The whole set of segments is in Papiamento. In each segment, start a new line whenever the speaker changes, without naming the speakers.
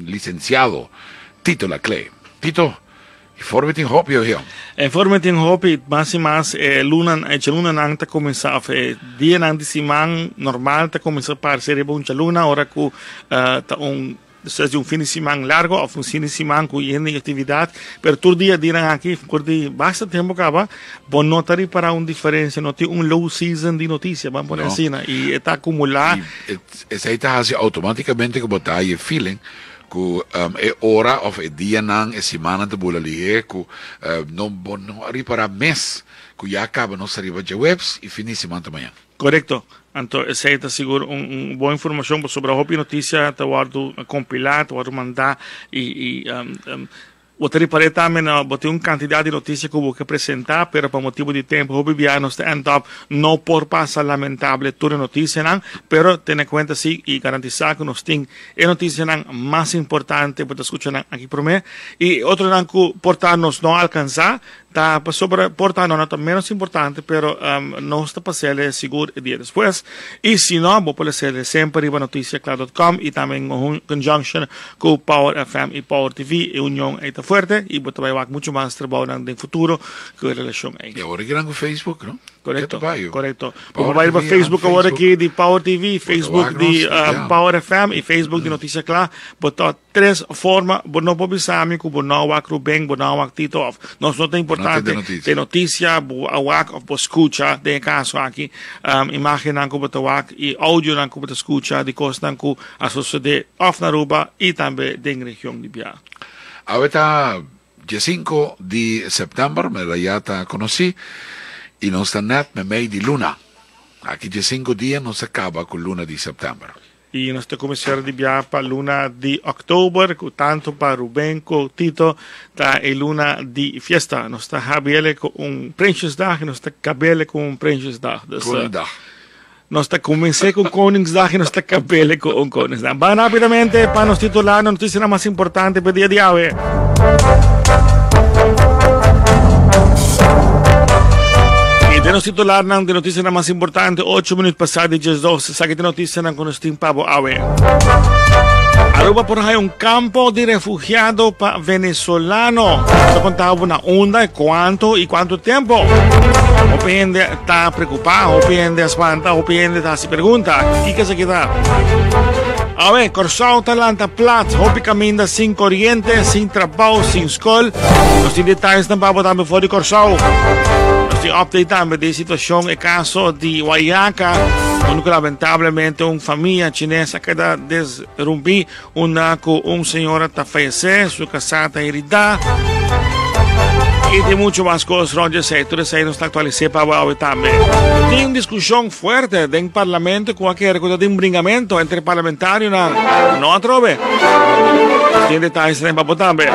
Licenciado Tito Laclé. Tito, informe tin hopi ohi.
Informe tin hopi, mas y mas e lunan, e djalunanan ta cuminsa, of e dianan di siman normal ta cuminsa parse riba un djaluna ora cu ta un despues di un fin di siman largo of un fin di siman cu yen di actividad, pero tur dia dianan aki for di basta tempo caba bo no ta ripara un diferencia, no tin un low season di noticia, ban pone asina, y e ta acumula.
Esei ta hasi outomátikamente ku bo ta haña e feeling ku e ora òf e dianan, e simannan ta bula lihé ku no bo no a ripará mes ku ya kaba nos ta riba djaweps i fin di siman ta mañan.
Korekto. Anto esei ta sigur un un bon informashon pasobra hopi notisia ta wòrdu kompilá, ta wòrdu mandá i i Bo ta ripar'é tambe na bo tin un kantidat di notisia ku bo ke presentá, pero pa motibu di tempu hopi bia nos ta end up no por pasa lamentable tur e notisianan, pero tene kuenta si i garantisá ku nos tin e notisianan mas importante bo ta skucha nan aki promé i e otronan ku por ta nos no alkansá Ta pasobra por ta no ta menos importante pero nos ta pasele sigur e dia despues y si no bo por lesele semper riba noticiacla dot com y tambe en conjunction cu Power FM y Power TV e union ey ta fuerte y bo ta bay wak mucho mas trabounan den futuro cu e relacion ey.
Y awor e gran cu Facebook no?
Correcto, correcto. Bo por bay riba Facebook awor aki di Power TV, Facebook di Power FM y Facebook di Noticia Cla bo ta Tres forma, bo no por bisa mi ku bo no a wak Ruben, bo no a wak Tito of nos no ta importante te noticia, bo a wak of bo skucha den e kaso aki imagennan ku bo ta wak i audionan ku bo ta skucha di kosnan ku a sosode of na Aruba i tambe den region di Bia.
Awe ta diesinko di sèptèmber, manera ya ta konosí, i nos ta nèt meimei di luna. Aki diesinko dia nos ta kaba ku luna di sèptèmber.
I nos ta kuminsá di bia pa luna di òktober, ku tantu pa Ruben ku Tito ta e luna di fiesta. Nos ta habiele ku un Prinsjesdag i nos ta kabele ku un Prinsjesdag. Dus,
Koningsdag.
Nos ta kuminsá ku Koningsdag i nos ta kabele ku un Koningsdag. Ban rápidamente pa nos titular na notisianan mas importante pa e dia di awe. I den nos titularnan di notisianan mas importante, ocho minuut pasá di diesdos. Esaki ta noticianan cu nos tin pa bo awe. Aruba por haya un campo di refugiado pa venezolano. Ta conta bo na unda, cuanto y cuanto tempo. Hopi hende ta preocupa, hopi hende a spanta, hopi hende ta haci pregunta. Kiko esaki ta? Awe, Corsou ta lanta plat, hopi caminda sin coriente, sin trabou, sin scol. Nos tin detalles pa bo tambe for di Corsou. Nos tin update tambe di situacion e caso di Wayaca, unda cu lamentablemente un famia chines a keda desrumpi unda cu un señora ta fayece, su casa ta herida. Y tin mucho mas cos rond esey, tur esey nos ta actualise pa bo awe tambe. Tin un discusion fuerte den parlamento cu a kere cu ta tin bringamento entre parlamentarionan, no atrobe. Tin detalles den pa bo tambe.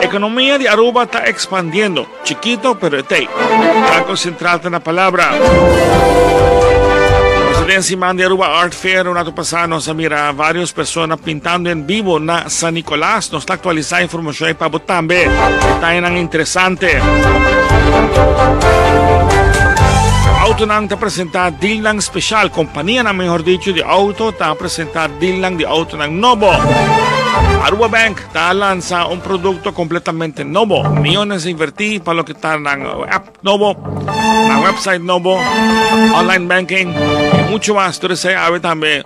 Economia di Aruba ta expandiendo. Chikito pero e tei. Banco Central ta na palabra. Nos ta den siman di Aruba Art Fair. Un rato pasá nos a mira varios persona pintando en vivo na San Nicolas. Nos ta actualisá informacion ei pa bo tambe. Detayenan interesante. Autonan ta presentá dealnan special. Companianan, mehor dicho, di auto ta presentá dealnan di autonan nobo. Aruba Bank Ta lansa un producto completamente nobo. Millones inverti pa loke ta nan app nobo, nan website nobo, online banking y mucho mas. Tur esei awe tambe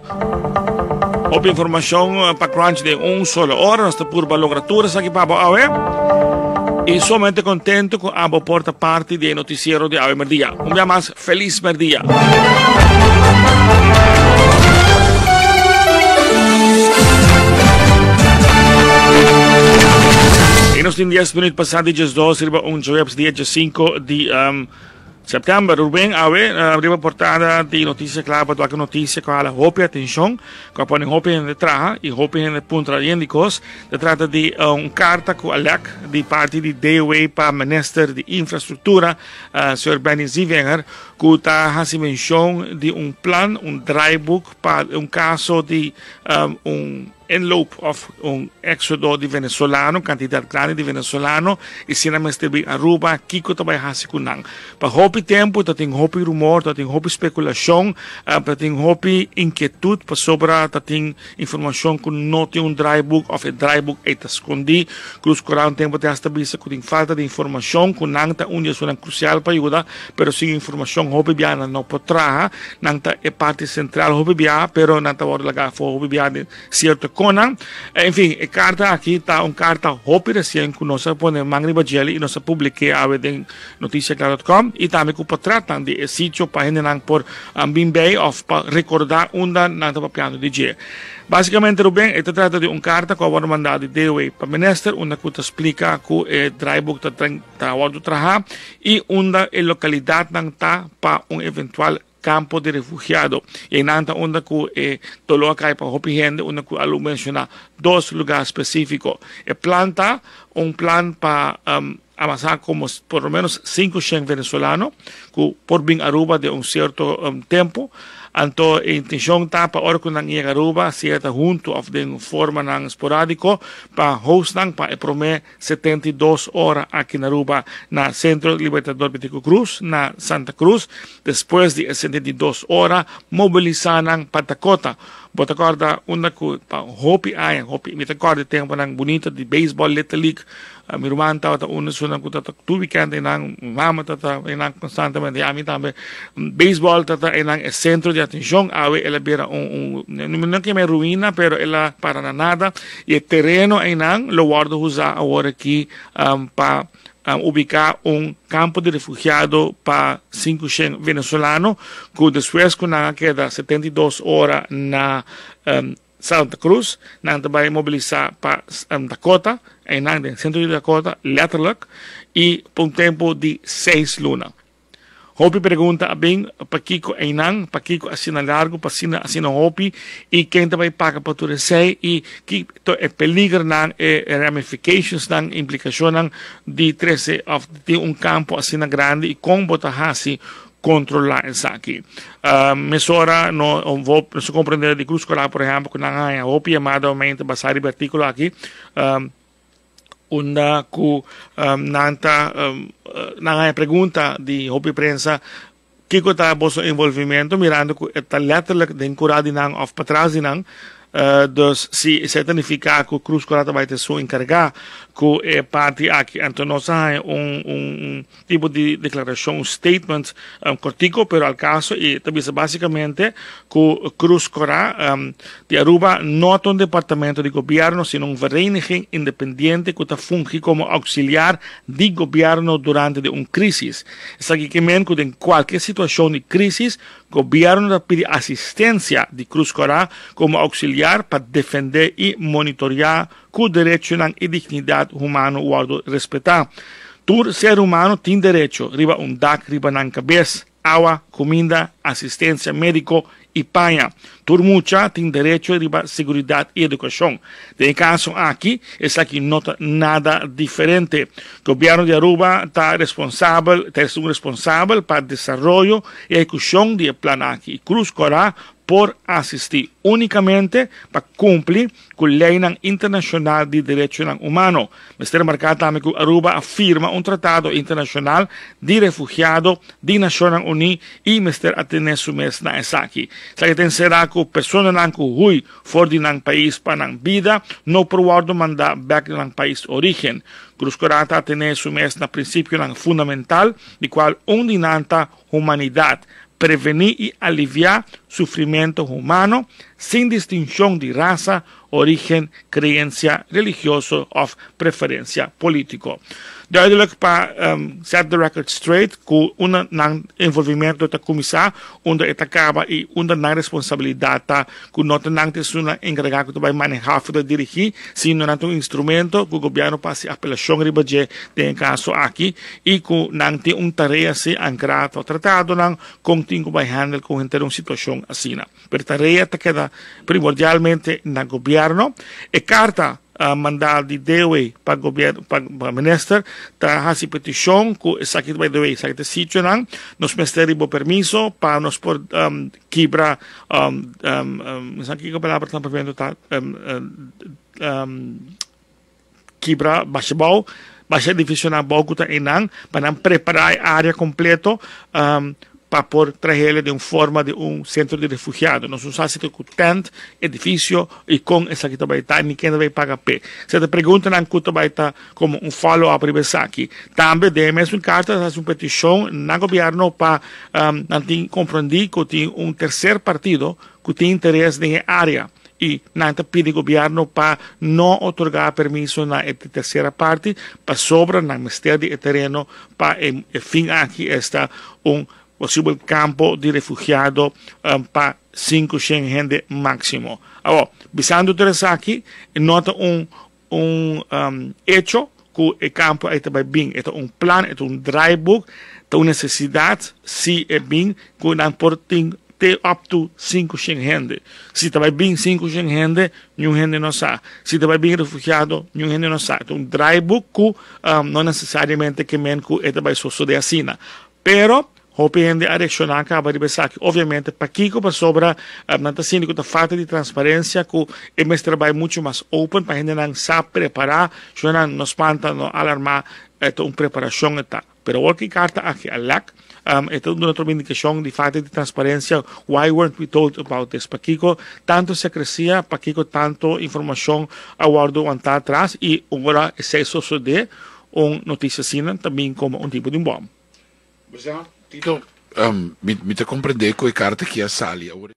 hopi informacion pa crunch den un solo ora. Nos ta purba logra tur esaki pa bo awe. Y sumamente contento cu abo por ta parti di e noticiero di awe merdia. Un bia mas, feliz merdia. Y nos tin 10 minuut pasá di 12 riba un jueves dia 5 di um, september. Ruben, awe uh, riba portada di Noticia Cla pa tuak noticia ku hala hopi atención, ku a pone hopi hende traha y hopi hende puntra yen di kos. Ta trata di uh, un karta ku a lek di parti di DOW pa minister di infrastruktura Señor Benny Zievinger cu ta haci mencion di un plan, un draaiboek pa un caso di un. inloop of un éxodo di venezolano, kantidat grandi di venezolano, i si nan mester bin Aruba, kiko ta bai hasi ku nan? Pa hopi tempu ta tin hopi rumor, ta tin hopi spekulashon, ta tin hopi inkietut pasobra ta tin informashon ku no tin un draaiboek of e draaiboek ei ta skondí. Cruz Cora un tempu te hasta bisa ku tin falta di informashon, ku nan ta un di esunnan krusial pa yuda, pero sin informashon hopi biaha nan no por traha. Nan ta e parti sentral hopi biaha, pero nan ta wòrdu lagá afó hopi biaha den sierto konan. En fin, e karta aki ta un karta hopi resien ku nos a pone man riba djeli i nos a publik'é awe den noticiacla.com i tambe ku portretnan di e sitio pa hendenan por bin bei òf pa rekordá unda nan ta papiando di dje. Básikamente Ruben, e ta trata di un karta ku a wòrdu mandá di DOW pa minister unda ku ta splika ku e draaiboek ta ta wòrdu trahá i unda e lokalidatnan ta pa un eventual kampo di refugiado. I einan ta unda ku e doló a kai pa hopi hende, unda ku a lo menshoná dos lugá spesífiko. E plan ta un plan pa amasá komo por lo ménos 500 venezolano ku por bin Aruba den un sierto tempu. Anto e intenshon ta pa ora ku nan yega Aruba, sea ta huntu òf den formanan sporádiko, pa host nan pa e promé 72 ora aki na Aruba na Centro Libertador Betico Croes na Santa Cruz. Despues di e 72 ora mobilisa nan pa Dakota. Bo ta corda unda cu pa hopi aña, hopi, mi ta corda e temponan bunita di baseball Little League. Mi ruman tabata un di esunnan cu tabata tur weekend einan, mi mama tabata einan constantemente y ami tambe. Baseball tabata einan e centro di atencion. Awe el a bira un, un, no ke men ruina, pero el a para na nada. Y e tereno einan lo wordo usa awor aki pa ubica un campo di refugiado pa 500 venezolano cu despues cu nan a keda 72 ora na Santa Cruz, nan ta bay mobilisa pa Dakota, einan den centro di Dakota, letterlijk, y pa un tempo di 6 luna. Hopi pregunta a bin, pakiko einan, pakiko asina largu, pasina asina hopi, i ken ta bai paga pa tur esei, i ki to e peligernan, e ramificationsnan, implikashonnan di trese òf di tin un kampo asina grandi i kon bo ta hasi kontrolá esaki. Mesora no nos a komprendé di Cruz Cora por ehèmpel ku nan a haña hopi yamada omente basá riba e artíkulo aki. Unda ku nan ta nan haña pregunta di hopi prensa kiko ta boso envolvimento mirando ku e ta letterlijk den kura di nan òf patras di nan. Dus si esei ta nifiká ku Cruz Cora ta bai ta esun enkargá ku e parti aki anto nos a haña un un tipo di declaracion, un statement cortico pero al caso y ta bisa basicamente cu Cruz Cora di Aruba no ta un departamento di gobierno sino un vereniging independiente cu ta fungi como auxiliar di gobierno durante di un crisis. Esaki ke men cu den cualkier situacion di crisis gobierno ta pidi asistencia di Cruz Cora como auxiliar pa defende y monitorea Ku derechonan i dignidat humano wòrdu respetá. Tur ser humano tin derecho riba un dak riba nan kabes, awa, kuminda, asistensia médiko i paña. Tur mucha tin derecho riba seguridat i edukashon. Den e kaso aki, esaki no ta nada diferente. Gobièrnu di Aruba ta responsabel, ta esun responsabel pa desaroyo i ehekushon di e plan aki i Cruz Cora por asistí únikamente pa kumpli ku leinan internashonal di derechonan humano. Mester marká tambe ku Aruba a firma un tratado internashonal di refugiado di Nashonnan Uní i mester atené su mes na esaki. Esaki ta enserá ku personanan ku hui for di nan pais pa nan bida no por wòrdu mandá bèk na nan pais orígen. Cruz Cora ta atené su mes na prinsipionan fundamental, di kual un di nan ta humanidat, prevení i aliviá sufrimentu humano sin distinshon di rasa, orígen, kreensia religioso òf preferensia polítiko. Duidelijk pa set the record straight ku unda nan envolvimentu ta kuminsá, unda e ta kaba i unda nan responsabilidat ta, ku no ta nan ta esunnan enkargá ku ta bai manehá òf ta dirigí, sino nan ta un instrumento ku gobièrnu por hasi apelashon riba dje den e kaso aki i ku nan tin un tarea si ankrá ta tratadonan kon tin ku bai handle ku henter un situashon asina. Pero tarea ta keda primordialmente na gobièrnu. E karta. Mandá di Dewey pa gobièrnu pa minister ta hasi petishon ku esaki by the way esaki ta sitionan nos mester di bo permiso pa nos por kibra mi sa kiko palabra ta papiando ta kibra basha bou basha edifisionan bou ku ta einan pa nan prepará e área kompleto pa por trahele den un forma di un sentro di refugiado. Nos no sa si ta ku tent, edifisio i kon esaki ta bai ta ni ken ta bai paga p'e. Esei ta preguntanan ku ta bai ta komo un follow up riba esaki. Tambe den e mesun karta ta hasi un petishon na gobièrnu pa nan tin komprendí ku tin un terser partido ku tin interes den e área i nan ta pidi gobièrnu pa no otorgá permiso na e tersera parti pasobra nan mester di e tereno pa e fin aki esta un posibel kampo di refugiado pa 500 hende máksimo. Awor, bisando tur esaki, no ta un un echo ku e kampo ei ta bai bin. E ta un plan, e ta un draaiboek, ta un nesesidat si e bin ku nan por tin te up to 500 hende. Si ta bai bin 500 hende, niun hende no sa. Si ta bai bin refugiado, niun hende no sa. E ta un draaiboek ku no nesesariamente ke men ku e ta bai sosode asina. Pero hopi hende a reakshoná kaba riba esaki. Obviamente, pakiko? Pasobra nan ta sinti ku ta falta di transparensia, ku e mester bai muchu mas open pa hendenan sa prepará. Shonnan no spanta, no alarmá, e ta un preparashon e ta. Pero awor ku e karta aki a lek, e ta duna trobe indikashon di falta di transparensia. Why weren't we told about this? Pakiko tantu sekresia? Pakiko tantu informashon a wòrdu wantá atras? I ora esei sosodé, un notisia asina ta bin komo un tipo di un bòm.
Bo sa, Tito, mi ta komprendé ku e karta aki a sali awor.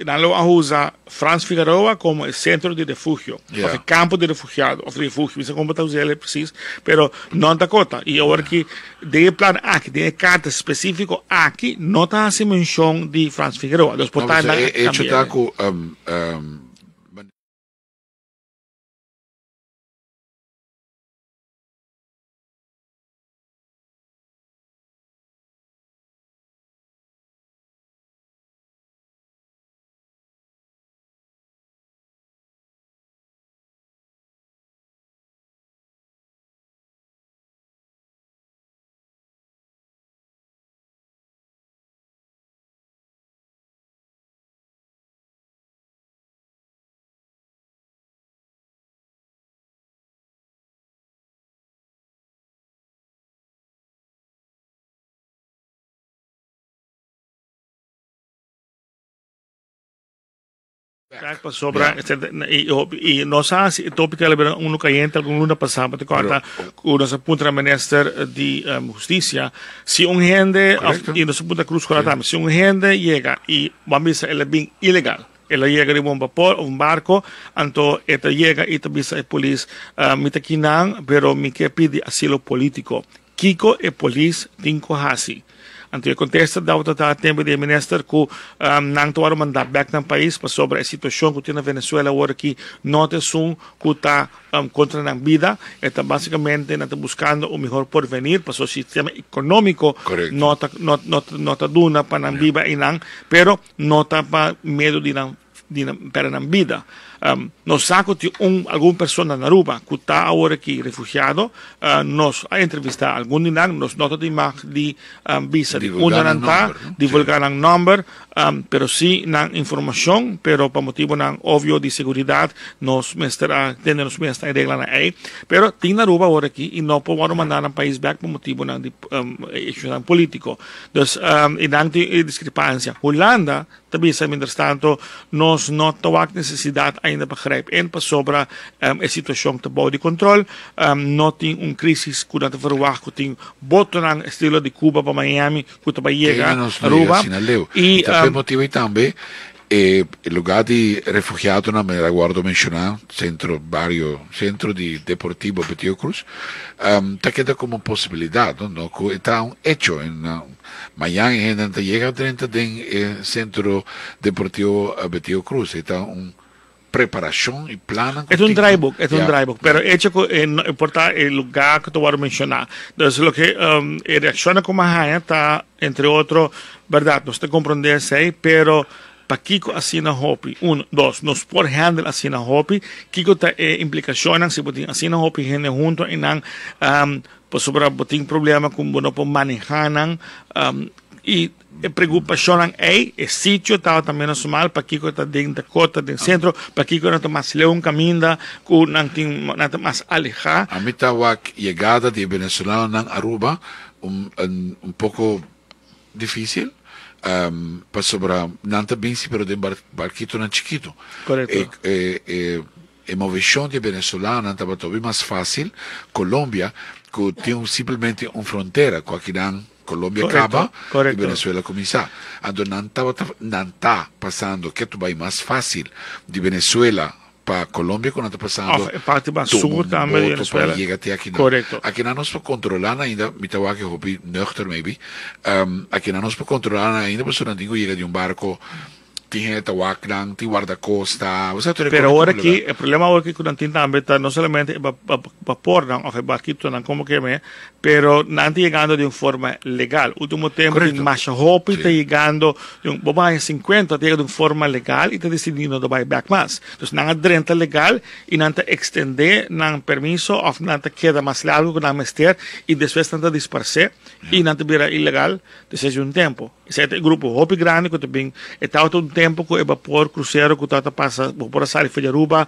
Nan lo a usa Frans Figaroa como e centro di refugio, of e campo di refugiado, of refugio, mi sa como ta usa precies, pero no ta cota. Y awor ki den e plan aki, den e carta specifico aki, no ta haci mencion di Frans Figaroa. Dus por
No,
tanto,
e hecho ta cu
Back pasobra y nos a haci e topico a bira uno cayente algun luna pasa bo ta corda cu nos a puntra minister di husticia si un hende y nos a puntra Cruz Cora tambe si un hende yega y bo a bisa el a bin ilegal el a yega riba un bapor of un barco anto e ta yega y ta bisa e polis mi ta kinan pero mi ke pidi asilo politico Kiko e polis tin ku hasi? Anto e kontesta dawata ta tempu di e minister ku nan ta wòrdu mandá bèk nan pais pasobra e situashon ku tin na Venezuela awor aki no ta esun ku ta kontra nan bida. E ta basikamente nan ta buskando un mihor porvenir pasobra sistema ekonómiko no ta no ta duna pa nan biba einan pero no ta pa medio di nan di nan perde nan bida. Nos sa cu tin un algun persona na Aruba cu ta awor aki refugiado. Nos a entrevista algun di nan. Nos no ta tin mag di bisa di unda nan ta, divulga nan nomber. Um, pero si nan informacion, pero pa motibonan obvio di seguridad nos mester a tene nos mes na e reglanan ey. Pero tin na Aruba awor aki y no por worde manda nan pais bek pa motibonan di um, issuenan politico. Dus um, y nan tin e discrepancia. Hulanda ta bisa mientrastanto nos no ta wak necesidad ainda pa grijp in pasobra um, e situacion ta bou di control. Um, no tin un crisis cu nan ta verwacht cu tin botonan estilo di Cuba pa Miami cu ta bay yega Aruba.
Y ta p'e motibo ey tambe e lugar di refugiadonan manera a wordo menciona, centro bario, centro di deportivo Betio Cruz, ta keda como posibilidad, no, no cu e ta un hecho. Mañan e hendenan ta yega drenta den e centro deportivo Betio Cruz. E ta un preparacion y plannan
cu tin. E ta un draaiboek, e ta un draaiboek, pero hecho cu e no por ta e lugar cu ta worde menciona. Dus loke e reaccionnan cu mi a haya ta entre otro, berdad nos ta comprende esey, pero pakico asina hopi? Un, dos, nos por handle asina hopi? Kico ta e implicacionnan si bo tin asina hopi hende hunto y nan pasobra bo tin problema cu bo no por maneha nan y E preocupacionnan ey, e sitio tabata menos mal, pakico ta den Dakota, den centro, pakico nan ta mas leu un caminda cu nan tin, nan ta mas aleha.
Ami ta wak yegada di e venezolanonan Aruba un un poco dificil, pasobra nan ta binsi pero den barkitonan chikito.
Correcto.
E e e movecion di e venezolanonan tabata hopi mas facil, Colombia cu tin simplemente un frontera cu akinan Colombia caba y Venezuela cuminsa. Anto nan tabata, nan ta pasando ketu bay mas facil di Venezuela pa Colombia cu nan ta pasando
Of e parti mas sur tambe di Venezuela.
Pa yega te akinan. Akinan nos por controla nan ainda, mi ta wak e hopi nuchter maybe, akinan nos por controla nan ainda pasobra nan tin cu yega di un barco. Tin hende ta wak nan, tin wardakosta, bo sa tur e
Pero ora ki, e problema awor ki ku nan tin tambe ta no solamente e bapornan òf e barkitonan komo ke me, pero nan ta yegando di un forma legal. Ultimo tempu tin masha hopi ta yegando di un, bo baña sinkuenta ta yega di un forma legal i ta disidí no ta bai bèk mas. Dus nan a drenta legal i nan ta ekstendé nan permiso òf nan ta keda mas largu ku nan mester i despues nan ta disparsé i nan ta bira ilegal despues di un tempu. Esei ta e grupo hopi grandi ku ta bin. E tabata un tempu ku e bapor krusero ku tabata pasa, bo por a sali for di Aruba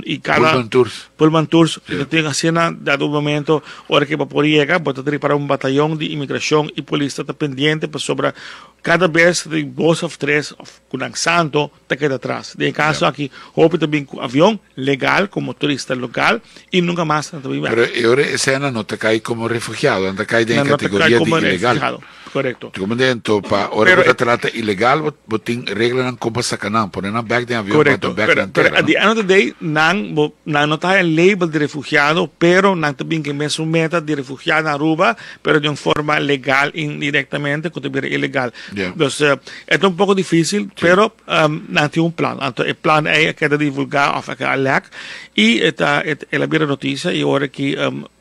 i kada.
Pullman Tours.
Pullman Tours. I ta tin asina dado un momento ora ku e bapor yega bo ta ripara un batayon di imigrashon i polis ta pendiente pasobra kada bes ta tin dos òf tres òf ku nan santo ta keda atras. Den e kaso aki hopi ta bin ku avion legal komo turista lokal i nunka mas nan ta bin bek.
Pero e ora esei nan no ta kai komo refugiado, nan ta kai den e kategoria di ilegal.
Korekto.
Komo den anto pa ora bo ta trata ilegal bo tin reglanan kon pa saka nan, pone nan bek den avion pa bek nan tera.
Pero at the end of the day nan bo nan no ta haya label di refugiado pero nan ta bin ku e mesun meta di refugiado na Aruba pero di un forma legal indirectamente ku ta bira ilegal. Dus e ta un poko dificil pero nan tin un plan. Anto e plan ei a keda divulga of a keda lek i e ta el a bira noticia i ora ki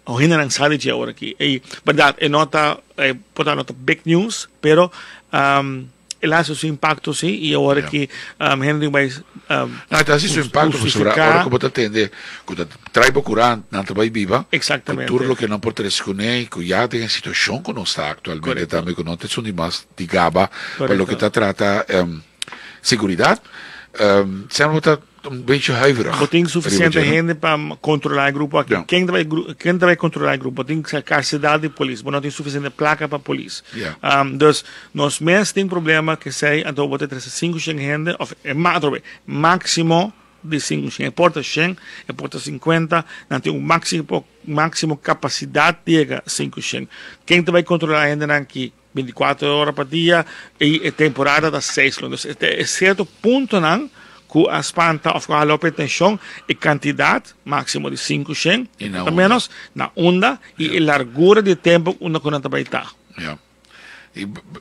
hendenan sa di dje ora ki. I berdad e no ta e por ta no ta big news pero el a hasi su impacto si i ora ki hende tin bai
No, e ta hasi su impacto pasobra ora ku bo ta tende ku ta trae bo kurant nan ta bai biba ku tur loke nan por trese kuné i ku ya den e situashon ku nos ta aktualmente tambe ku no ta esun di mas di gaba pa loke ta trata seguridat semper bo ta un beetje huiverig.
Bo tin suficiente hende pa controla e grupo aki? Ken ta bai ken ta bai controla e grupo? Bo tin scarcedad di polis, bo no tin suficiente placa pa polis. Dus nos mes tin problema kesey, anto bo ta trece 500 hende of e atrobe maximo di 500, e por ta 100, e por ta 50, nan tin un maximo maximo capacidad di yega 500. Ken ta bai controla e hendenan aki? 24 ora pa dia y e temporada ta 6 luna. Dus e cierto puntonan cu a spanta of cu a hala op e atencion, e cantidad maximo di 5 shen, ta menos, na unda y e largura di e tempo unda cu nan ta bay ta.
Ja.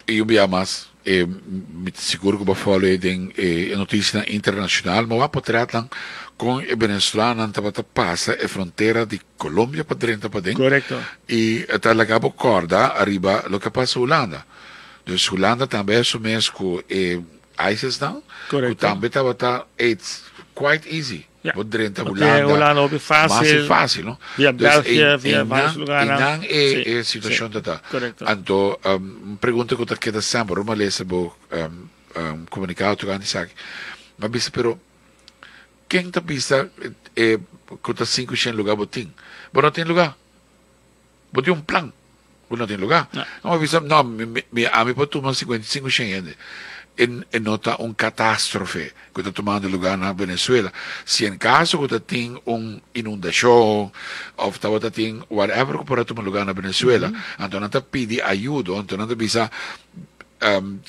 Y un bia mas, mi ta sigur cu bo a follow e den e noticianan internacional, ma wak potretnan con e venezolanonan tabata pasa e frontera di Colombia pa drenta paden.
Correcto.
Y ta laga bo corda ariba loke a pasa Hulanda. Dus Hulanda tambe a su mes cu e ISIS nan.
Correcto.
Cu tambe tabata, it's quite easy.
Ja.
Bo drenta
Bo
Hulanda.
Hulanda hopi facil.
Mas facil, no?
Via
Dus
België, via varios lugarnan.
E nan e,
Sí,
e situacion
sí.
ta ta.
Correcto.
Anto, un pregunta cu ta keda semper, ora mi a lesa bo, um, komunikado tokante esaki. Mi a bisa pero ken ta bisa e ku ta 500 lugá bo tin? Bo no tin lugá. Bo tin un plan. Bo no tin lugá. No, mi a bisa no mi ami por tuma 55 shen hende. E no ta un katastrofe ku ta tumando lugá na Venezuela. Si en kaso ku ta tin un inundashon òf tabata tin whatever ku por a tuma lugá na Venezuela, anto nan ta pidi ayudo, anto nan ta bisa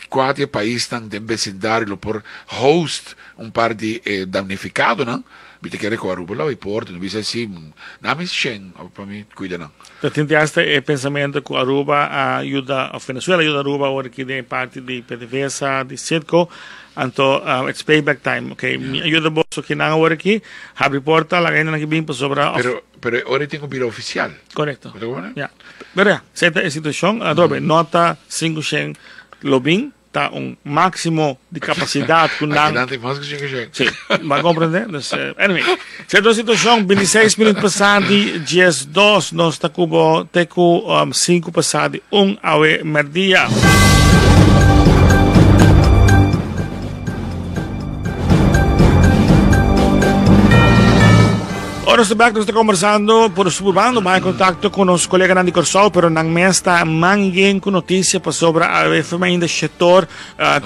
kua di e paisnan den besindario lo por host un par di e damnifikadonan. Mi ta kere ku Aruba lo e por, no bisa si nan mi shen pa mi kuida nan.
Ta tin hasta e pensamiento ku Aruba a yuda, of Venezuela a yuda Aruba awor aki den e parti di PDVSA, di Citgo, anto it's payback time, ok, mi a yuda boso kinan awor aki, habri porta, laga hendenan aki bin pasobra of.
Pero, pero e ora e tin ku bira ofisial.
Korekto.
Bo ta komprende?
Ya. Pero ya, esei ta e situashon, atrobe, no ta 500 lo bin. Ta un máximo di capacidad cu nan.
Akinan tin mas cu 500.
Sí, ba comprende? Dus, anyway, cierto situacion, 26 minuut pasá di 12, nos ta cubo te cu 5 pasá di 1 awe merdia. Ora nos ta bek, nos ta conversando por suburbando mas en contacto cu nos coleganan di Corsou, pero nan mes ta man yen cu noticia pasobra awe firma ainda shetor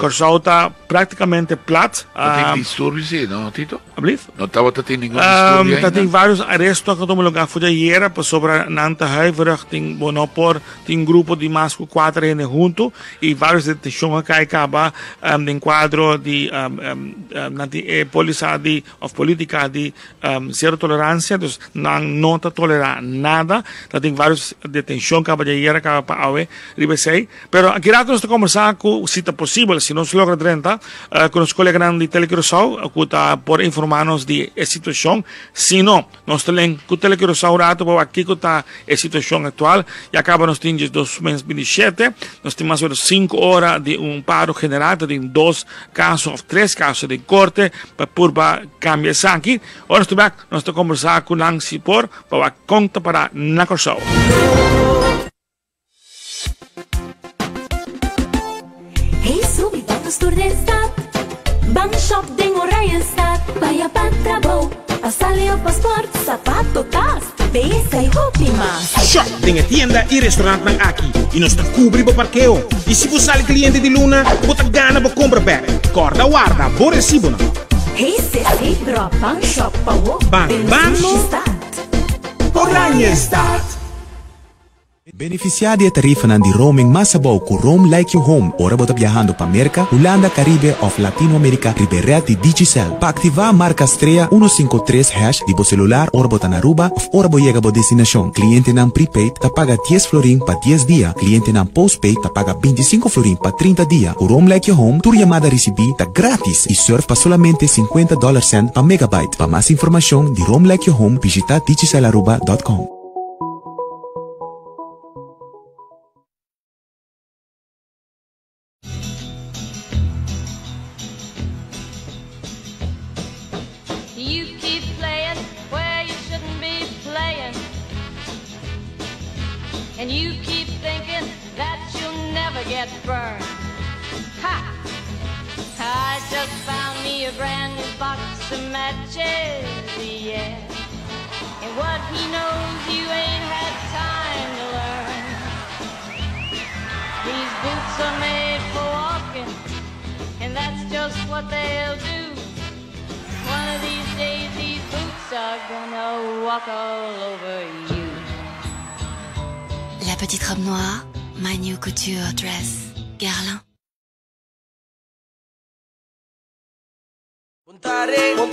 Corsou ta practicamente plat.
No tin disturbio si, no Tito?
Ablief?
No tabata tin ningun disturbio ainda?
Ta tin varios aresto cu a tuma lugar for di ayera pasobra nan ta huiverig, tin bo no por tin grupo di mas cu cuater hende hunto y varios detencion a cay caba den cuadro di nan tin e polisa di of politica di Zero tolerancia, dus nan no ta tolera nada. Ta tin varios detencion caba di ayera caba pa awe riba esey. Pero aki rato nos ta conversa cu si ta posibel, si nos logra drenta cu nos coleganan di Tele Curaçao cu ta por informa nos di e situacion. Si no, nos ta len cu Tele Curaçao un rato pa wak kico ta e situacion actual. Ya caba nos tin djes 2027, nos tin mas o menos cinco ora di un paro general, ta tin dos Caso of tres caso den corte pa purba cambia esaki. Ora nos ta bek, nos ta combersa cu nan si por pa wak con ta para na Corsou.
Hey subi ban nos tur den stad Ban shop den Oranjestad Baya pa trabou, pa sali of pa sport Sapato, tas, beyesa y hopi mas.
Shop den e tienda y restaurantnan aki y nos ta cubri bo parkeo. Y si bo sali cliente di luna, bo ta gana bo compra bek. Corda warda bo recibonan.
Hey sis, hey bro, ban shop pa wo
Ban
den
ban
sushi
no.
stad.
Oranjestad.
Benefisiá di e tarifanan di roaming mas abou ku Roam Like You Home ora bo ta biahando pa Merka, Hulanda, Karibe òf Latinoamerika riba e ret di Digicel. Pa aktivá marka strea 153 hash di bo selular ora bo ta na Aruba òf ora bo yega bo destinashon. Klientenan prepaid ta paga dies florin pa dies dia, klientenan postpaid ta paga 25 florin pa 30 dia. Ku Roam Like You Home tur yamada risibí ta grátis i surf pa solamente 50 dollar cent pa megabyte. Pa mas informashon di Roam Like You Home bishitá digicelaruba.com.
You keep playing where you shouldn't be playing. And you keep thinking that you'll never get burned. Ha! I just found me a brand new box of matches, yeah. And what he knows you ain't had time to learn. These boots are made for walking, and that's just what they'll do. One of these days, these boots are gonna walk all over you.
La petite robe noire, my new couture dress, Guerlain.
Bon tarde, bon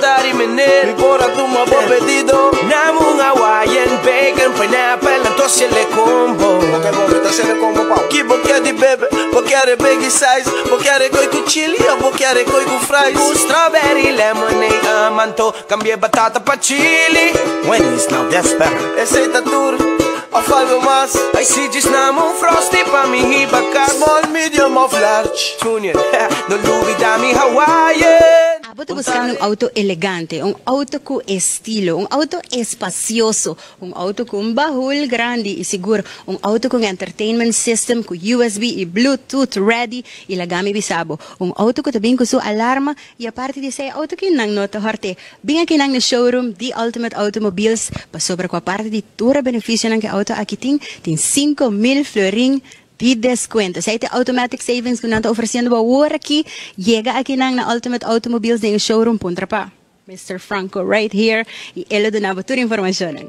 tarde meneer. Mi por a tuma bo pedido. Nam un Hawaiian bacon, pineapple, anto sele combo.
Ok, bo ta sele combo pa.
Ki bo kier di bebe? Bo kier biggie size? Bo kier koi ku chili of bo kier koi ku fries? Ku strawberry lemonade, anto cambia batata pa chili.
Wendy's, now that's better.
Esey ta tur, of algo mas? Ay si djis nam un frosty pa mi hiba kas.
Small, medium of large.
Junior, no lubida mi Hawaiian.
Bo ta buscando un auto elegante, un auto cu estilo, un auto espacioso, un auto cu un bahul grandi y sigur un auto cu un entertainment system cu USB y Bluetooth ready y laga mi bisa bo, un auto cu ta bin cu su alarma y aparte di esey auto ki nan no ta horte. Bin aki nan na showroom di Ultimate Automobiles pasobra cu aparte di tur e beneficionan cu e auto aki tin, tin 5000 florin Di descuento. Esey ta e automatic savings cu nan ta ofreciendo bo awor aki. Yega aki nan na Ultimate Automobiles den e showroom puntra pa Mister Franco right here y e lo duna bo tur informacionnan.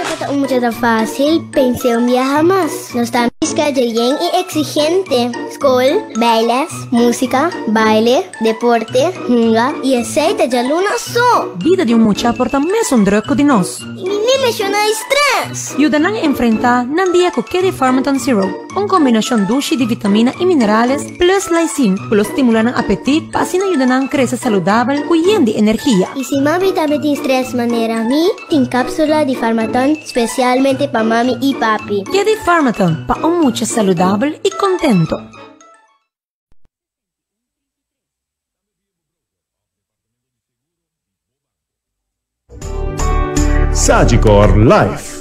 Tabata un mucha tan fácil, pensé un biaha mas. Nos ta schedule yen y exigente. Skol, bijles, música, baile, deporte, hunga y esey ta djaluna so.
Bida di un mucha por ta mesun druk ku di nos.
Y mi ni menciona e stress!
Yuda nan enfrenta nan dia ku Kedi Farmaton Syrup, un kombinashon dushi di vitamina y minerales plus lysine ku lo stimula nan apetit pa asina yuda nan krese saludabel ku yen di energia.
Y si mami tambe tin stress manera mi, tin kapsula di Farmaton specialmente pa mami y papi.
Kedi Farmaton, pa un mucha saludabel y contento.
Sagicor Life.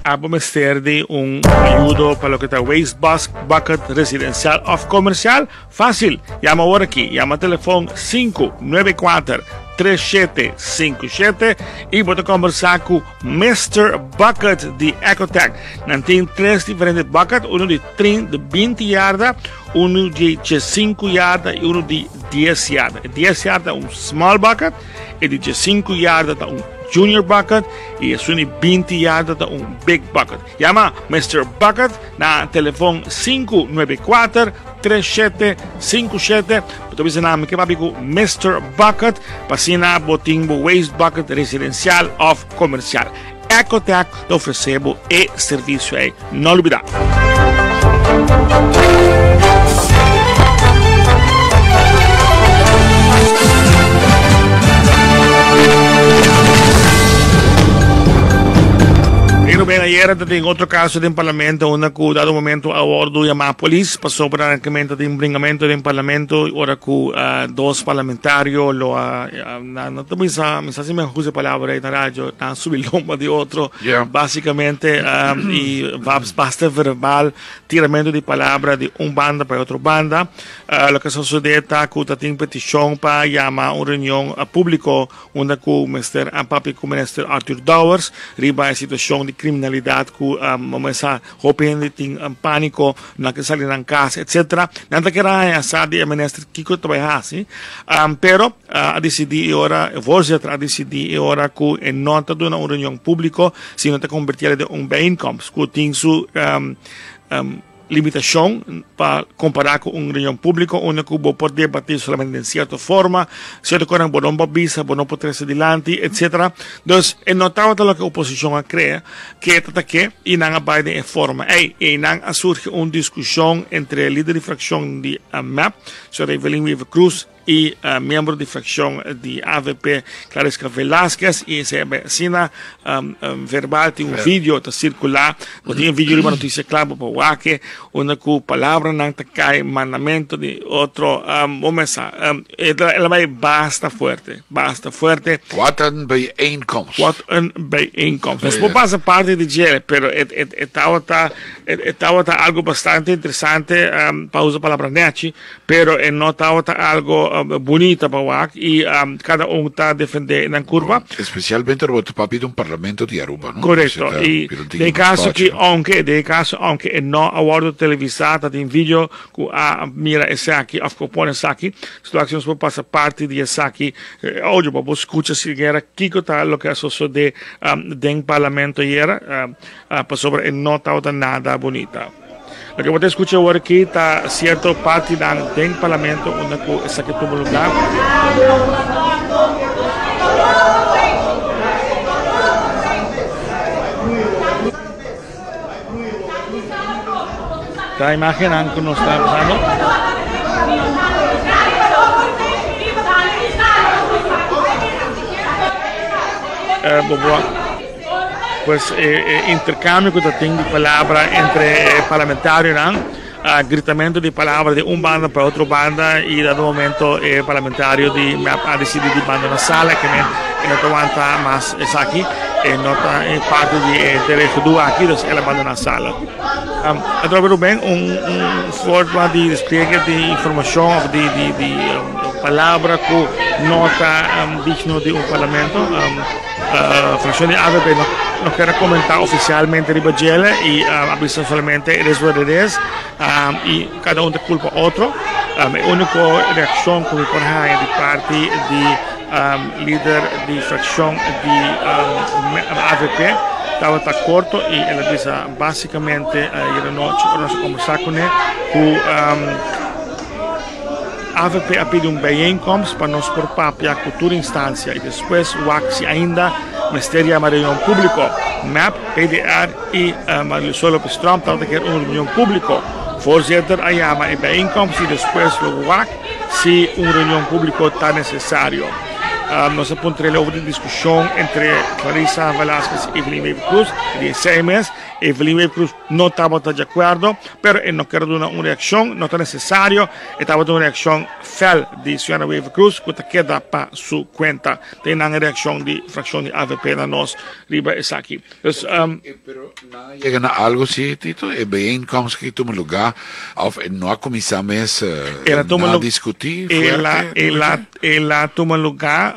Abo mester di un ayudo pa loke ta waste bus bucket residencial of comercial? Facil! Yama awor aki. Yama telefon 594 3757 y bo ta conversa cu Mister Bucket di Ecotech. Nan tin tres diferente bucket, uno di trin di 20 yarda, uno di 5 yarda y uno di 10 yarda. E 10 yarda un small bucket, e di 5 yarda ta un junior bucket y esun di 20 yarda ta un big bucket. Yama Mister Bucket na telefon 594 3757. Bo ta bisa nan mi ke papia ku Mister Bucket pa asina bo tin bo waste bucket residencial of comercial. Ecotech ta ofrece bo e servicio ei. No lubida. Pero ben ayer tin otro caso den parlamento unda cu dado momento a wordo yama polis pasobra arrancamento tin bringamento den parlamento ora cu dos parlamentario lo a Na no ta bisa, mi sa si mi a usa e palabra ei na radio, nan subi lomba di otro.
Yeah.
Básicamente, um, y va basta verbal, tiramento di palabra di un banda pa e otro banda. Uh, loke a sucede ta cu ta tin peticion pa yama un reunion uh, publico unda cu Mester a papia cu Minister Arthur Dowers riba e situacion di criminalidad cu um, mesa Hopi hende tin panico, nan ke sali nan cas, etc. Nan ta kere haña sa di e minister kico ta bay haci, pero a dicidi e ora, e voorzitter a dicidi e ora cu e no ta duna un reunion publico, sino ta converti den un bijeenkomst cu tin su limitacion pa compara cu un reunion publico unda cu bo por debati solamente den cierto forma, cierto cosnan bo no por bisa, bo no por trece dilanti, etc. Dus e no tabata loke oposicion a crea. Ke ta ta ke i nan a bai den e forma ei. I einan a surgi un diskushon entre e lider di frakshon di mep, señora Evelyn Wever-Croes, y miembro di fraccion di avp Clarisca Velasquez y esey a bay asina verbal tin un video ta circula bo tin e video riba Noticia Cla bo por wak e unda cu palabranan ta cay mandamento di otro bo mesa el a bay basta fuerte basta fuerte.
Wat een bijeenkomst.
Wat een bijeenkomst. Nos por pasa parti di dje pero e e tabata e tabata algo bastante interesante pa usa palabra nechi Pero e no tabata algo bunita pa wak y cada un ta defende nan curpa.
Especialmente ora bo ta papia di un parlamento di Aruba, no?
Correcto. Y den e caso aki, aunke, den e caso aunke e no a wordo televisa, ta tin video cu a mira esaki of cu a pone esaki, straks nos por pasa parti di esaki audio pa bo scucha sikiera kico ta loke a sosode den parlamento ayera, pasobra e no tabata nada bunita. Loke bo ta escucha awor aki ta cierto partinan den parlamento unda cu esaki tuma lugar. Ta imagennan cu nos ta pasando. Bo Pues e intercambio cu ta tin di palabra entre e parlamentarionan, gritamento di palabra di un banda pa otro banda y dado momento e parlamentario di mep a dicidi di bandona sala ke men e no ta wanta mas esaki, e no ta parti di e teregedu aki, dus el a bandona sala. Atrobe Ruben un forma di despliegue di informacion of di palabra cu no ta digno di un parlamento. Fraccion di avp no kier a comenta oficialmente riba djele y a bisa solamente it is what it is y cada un ta culpa otro. E unico reaccion cu mi por haya di parti di lider di fraccion di avp tabata corto y el a bisa basicamente ayer anochi ora nos a conversa cune cu Avp a pidi un bijeenkomst pa nos por papia ku tur instansia i despues wak si ainda mester yama reunion públiko. Mep, PDR i Mariluz Lopez Tromp tabata kier un reunion públiko. Voorzitter a yama e bijeenkomst i despues lo wak si un reunion públiko ta nesesario. Nos a puntra el over di diskushon entre Clarissa Velasquez i Evelyn Wever-Croes di e sei mes. Evelyn Wever-Croes no tabata di akuerdo. Pero e no ker duna un reakshon, no ta nesesario, e tabata un reakshon fel di Sra. Wever-Croes ku ta keda pa su kuenta. Ta e nan e reakshon di frakshon di avp na nos riba esaki. Dus.
Pero nan a yega na algo si, Tito? E bijeenkomst aki tuma lugá òf e no a kuminsá mes nan a diskutí fuerte?
El a tuma lugá,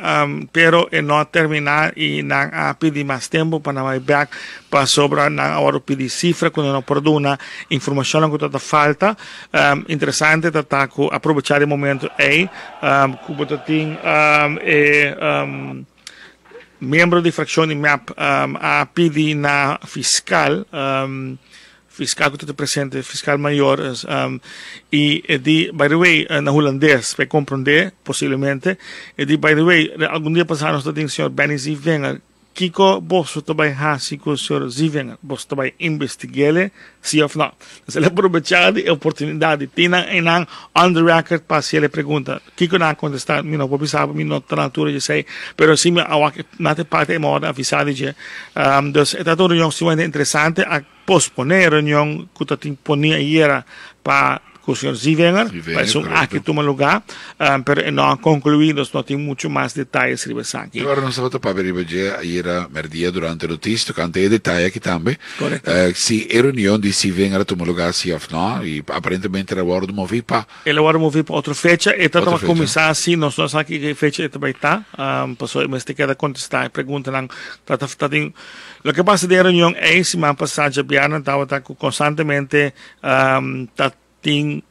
pero e no a terminá i nan a pidi mas tempu pa nan bai bèk pasobra nan a wòrdu pidi sifra ku nan no por duna, informashonnan ku ta ta falta. Interesante ta ta ku a probechá di momentu ei ku bo ta tin e miembro di frakshon di mep a pidi na fiskal, Fiscal cu ta presente, fiscal mayor, y e di, by the way, na Hulandes, pa e comprende, posiblemente, e di, by the way, algun dia pasa nos ta tin señor Benny Zievinger, kico boso ta bay haci cu señor Zievinger? Boso ta bay investiguele, si of no? Entonces el a probecha di e oportunidad di tin nan eynan on the record pa haci el e pregunta. Kiko nan a kontestá? Mi no por bisa bo, mi no ta na altura dje esei, pero si mi a wak na te parti e mi a wòrdu avisá di dje. Dus e tabata un reunion sumamente interesante. A posponé e reunion ku ta tin poní ayera pa ku señor Zievinger, pa esun aki tuma lugá, pero e no a konkluí, dus no tin muchu mas detayes riba esaki.
Ora nos tabata papia riba dje ayera mèrdia durante notis tokante e detaye aki tambe.
Korekto.
Si e reunion di Zievinger a tuma lugá si òf no, i aparentemente el a wòrdu moví pa.
El a wòrdu moví pa otro fecha. E ta tuma kuminsá si nos no sa ki fecha e ta bai ta, pasobra e mester keda kontestá e preguntanan. Ta ta tin loke pasa den e reunion ei siman pasá djabièrnè tabata ku konstantemente ta tin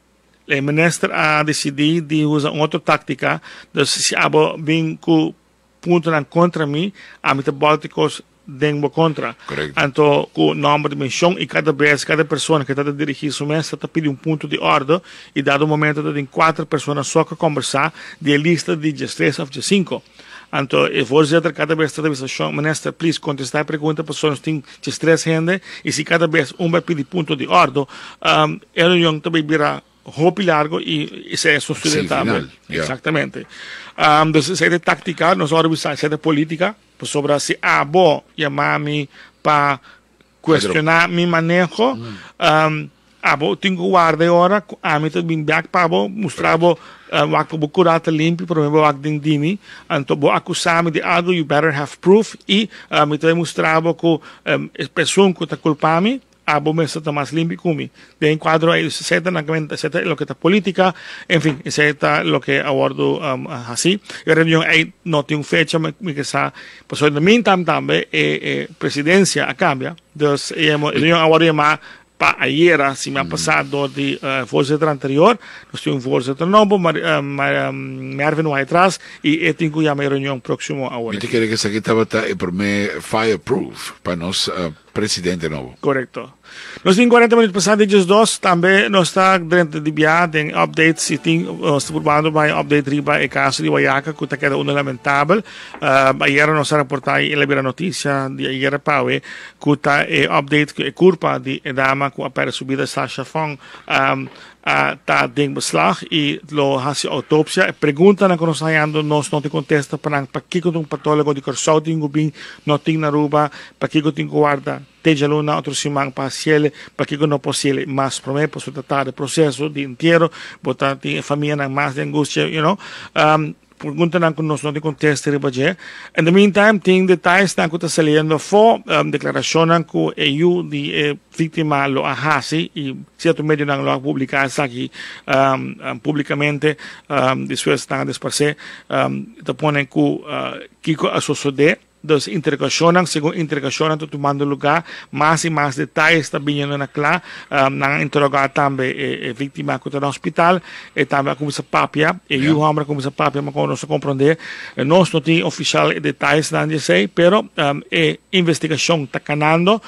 e minister a disidí di usa un otro táktika. Dus si abo bin ku puntonan kontra mi, ami ta bòlta e kos den bo kontra.
Korekto.
Anto ku nòmber di menshon i kada bes kada persona ke ta ta dirigí su mes ta ta pidi un punto di òrdu i dado momento ta tin kuater persona so ke kombersá di e lista di diestres òf diesinko. Anto e voorzitter kada bes ta ta bisa shon minister please kontestá e pregunta pasobra nos tin diestres hende i si kada bes un bai pidi punto di òrdu e reunion ta bai bira. hopi largo y esey a sucede
Sí,
tambe.
final, ja.
Exactamente. Dus esey ta tactica, nos ora bisa esey ta politica, pasobra si abo yama mi pa cuestiona mi maneho, abo tin cu warda e ora cu ami ta bin bek pa bo, mustra bo wak pa bo cura ta limpi prome bo wak den di mi, anto bo acusa mi di algo, you better have proof y mi ta bay mustra bo cu e persoon cu ta culpa mi, Abo mester ta mas limpi ku mi. Den kuadro ei esei ta nan kementa, esei ta loke ta politika, en fin, esei ta loke a wòrdu hasi. E reunion ei no tin un fecha, mi ke sa, pasobra den meantime tambe e e presidensia a kambia, dus e reunion a wòrdu yamá pa ayera, si mi a pasa dor di voorzitter anterior, nos tin un voorzitter nobo, Mervin Wyatt-Ras, i e tin ku yama e reunion próksimo awor.
Mi ta kere ku esaki tabata e promé fireproof pa nos presidente nobo.
Korekto. Nos tin 40 minuut pasá di 12. Tambe nos ta drenta di bia den updates i tin nos ta purbando bai update riba e kaso di Wayaca ku ta keda uno lamentabel. Ayera nos a raportá i el a bira notisia di ayera pawe ku ta e update ku e kurpa di e dama ku a pèrdè su bida Sasha Fong a ta den beslag y lo haci autopsia. E preguntanan cu nos ta hayando nos no tin contesta pa nan. Pakico un patologo di Corsou tin cu bin, no tin na Aruba? Pakico tin cu warda te djaluna otro siman pa haciele? Pakico no por haciele mas prome? Pasobra ta tarda e proceso di entiero, bo ta tin e famianan mas di angustia, you know. Preguntanan ku nos no tin kontesta riba dje. In the meantime, tin detayesnan ku ta saliendo afó, deklarashonnan ku e yu di e víktima lo a hasi i sierto medionan lo a publiká esaki públikamente despues nan a desparsé, ta pone ku kiko a sosodé. Dus interogashonnan, segun interogashonnan ta tumando lugá, mas i mas detayes ta biniendo na kla. Nan a interogá tambe e e víktima ku ta na hospital. E tambe a kuminsá papia, e yu hòmber a kuminsá papia, ma komo nos a komprondé, nos no tin ofishal e detayesnan di esei, pero e investigashon ta kanando.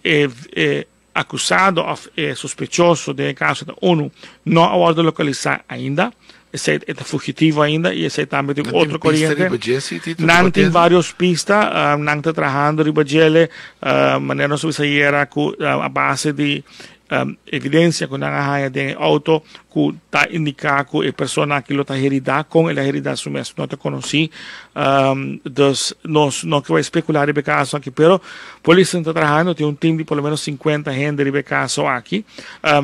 E e akusado òf e sospechoso den e kaso ta unu no a wòrdu lokalisá ainda. Esei e ta fugitivo ainda i esei tambe tin
Nan tin
otro
pista
koriente.
riba dje si, Tito,
Nan
riba
tin
tende?
varios pista, nan ta trahando riba djele, manera nos a bisa ayera ku a base di evidencia ku nan a haña den e auto ku ta indiká ku e persona aki lo ta heridá, kon el a heridá su mes no ta konosí. Dus nos no ke bai spekulá riba e kaso aki, pero polisnan ta trahando, tin un team di por lo menos 50 hende riba e kaso aki.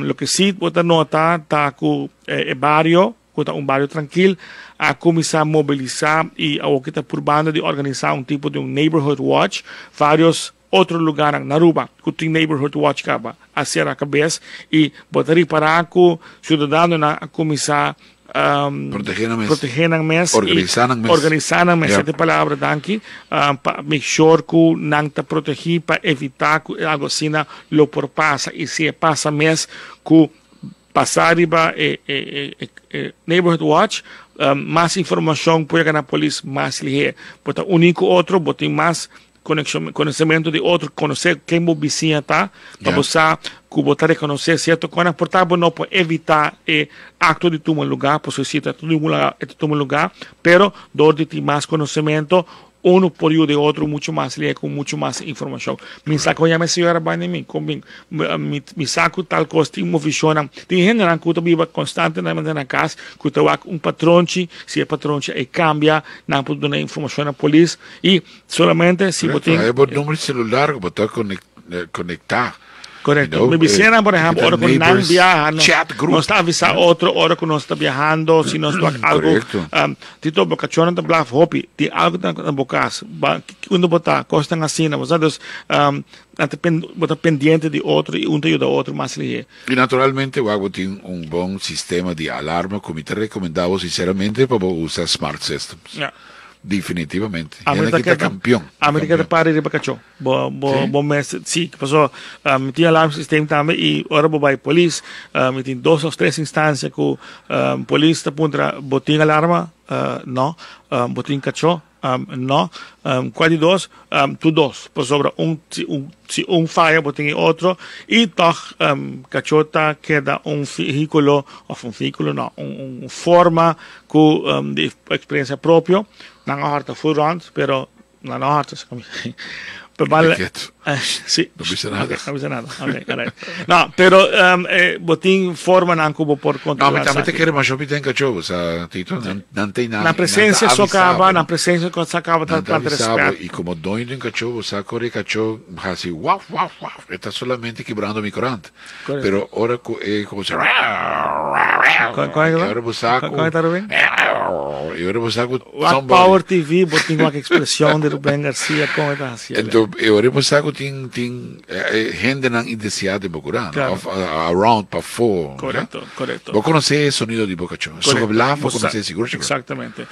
Loke si bo ta nota ta ku E bario, ku ta un bario trankil, a kuminsá mobilisá i awoki ta purbando di organisá un tipo di un neighborhood watch. Vários otro lugarnan na Aruba ku tin neighborhood watch kaba a sera kabes i bo ta ripará ku siudadanonan a kuminsá
Protegé nan mes.
protegé nan mes i
Organisá nan mes.
organisá nan mes,
Ja.
e palabra, danki, pa make sure ku nan ta protegí pa evitá ku algu asina lo por pasa i si e pasa mes ku Pasa riba e e neighborhood watch, mas informacion por yega na polis mas lihe. Bo ta uni cu otro, bo tin mas coneccion, conocemento di otro, conoce ken bo bisiña ta, pa bo sa cu bo ta reconoce cierto cosnan. Por ta bo no por evita e acto di tuma lugar, pasobra si ta tuma lugar, pero door di tin mas conocemento, Uno por yuda e otro mucho mas lihé ku mucho mas informashon. Mi sa ku yama e señora banda di mi, kon bin, mi mi sa ku tal kos tin movishonnan. Tin hendenan ku ta biba konstantemente na kas ku ta wak un patronchi, si e patronchi ei kambia, nan por duna informashon na polis i solamente si bo tin.
Korekto, bo number di selular ku bo ta konektá.
Korekto. Mi bisiñanan, por ehèmpel, ora ku nan biaha, nos ta avisá otro ora ku nos ta biahando, si nos wak algu. Tito, bo kachónan ta blaf hopi. Tin algu na bo kas. Unda bo ta? Kosnan asina. Bo sa? Dus, nan ta bo ta pendiente di otro i un ta yuda otro mas lihé.
I naturalmente wak bo tin un bon sistema di alarma ku mi ta rekomendá bo sinseramente pa bo usa smart systems. Definitivamente.
Ami
Hende
ta
aki ta
keda,
kampion.
ami ta keda pari riba kachó. Bo, bo,
Sí?
bo mester, sí, paso mi tin alarm system tambe i ora bo bai polis, mi tin dos of tres instancia ku polis ta puntra bo tin alarma? No. Bo tin kachó? No. Kua di dos? Tur dos, pasobra un, si un, si un faya bo tin e otro i tòg kachó ta keda un vehíkulo, of un vehíkulo no, un, un forma Ku di experiencia propio, nan a horta full rond, pero nan no horta sa mi. Pero
Quieto.
Si.
No bisa nada.
Okay, no bisa nada. Okay, alright. No, pero bo tin formanan ku bo por
No,
kontrolá
mi tambe ta
esaki.
kere masha hopi den kachó, o sea, Tito, nan, nan tin nan,
Na presencia
nan ta
so kaba,
avisabo.
na presencia ko sa kaba ta
Nan ta
planta
avisabo,
respet.
y como doño den kachó, bo sa kore kachó hasi waf, waf, waf, e ta solamente kibrando mi korant.
Correcto.
Pero ora ku e kuminsá
Kon e
e ora bo sa ku
Kon e ta Rubén?
E ora bo sa ku
Wak
somebody
Power TV, bo tin wak expresion di Rubén Garcia kon e ta hasi ale.
Ento e ora bo sa ku tin tin hendenan indeseado den bo kura, no?
Claro.
Of around pafó, no?
Correcto, correcto.
Bo konosé e sonido di bo kachó.
Correcto.
Su blaf bo
Bo sa.
konosé sigur sigur.
Exactamente.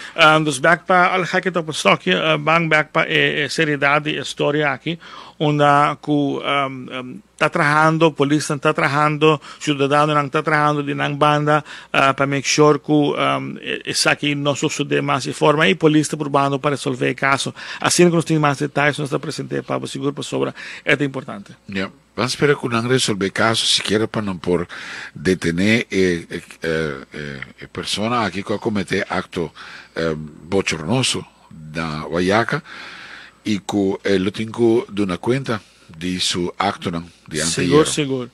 Dus bek pa al gek het op een stokje, ban bek pa e seriedad di e storia aki, unda ku Ta trahando, polisnan ta trahando, ciudadanonan ta trahando di nan banda pa make sure cu esaki no sosode mas e forma y polis ta probando pa resolve e caso. Asina cu nos tin mas detayes nos ta presente pa bo sigur pasobra e ta importante.
Ya, ban spera cu nan resolve e caso sikiera pa nan por detene e e persona aki cu a comete acto bochornoso na Wayaca y cu e lo tin cu duna cuenta. di su actonan di
Sigur,
anteayero.
sigur.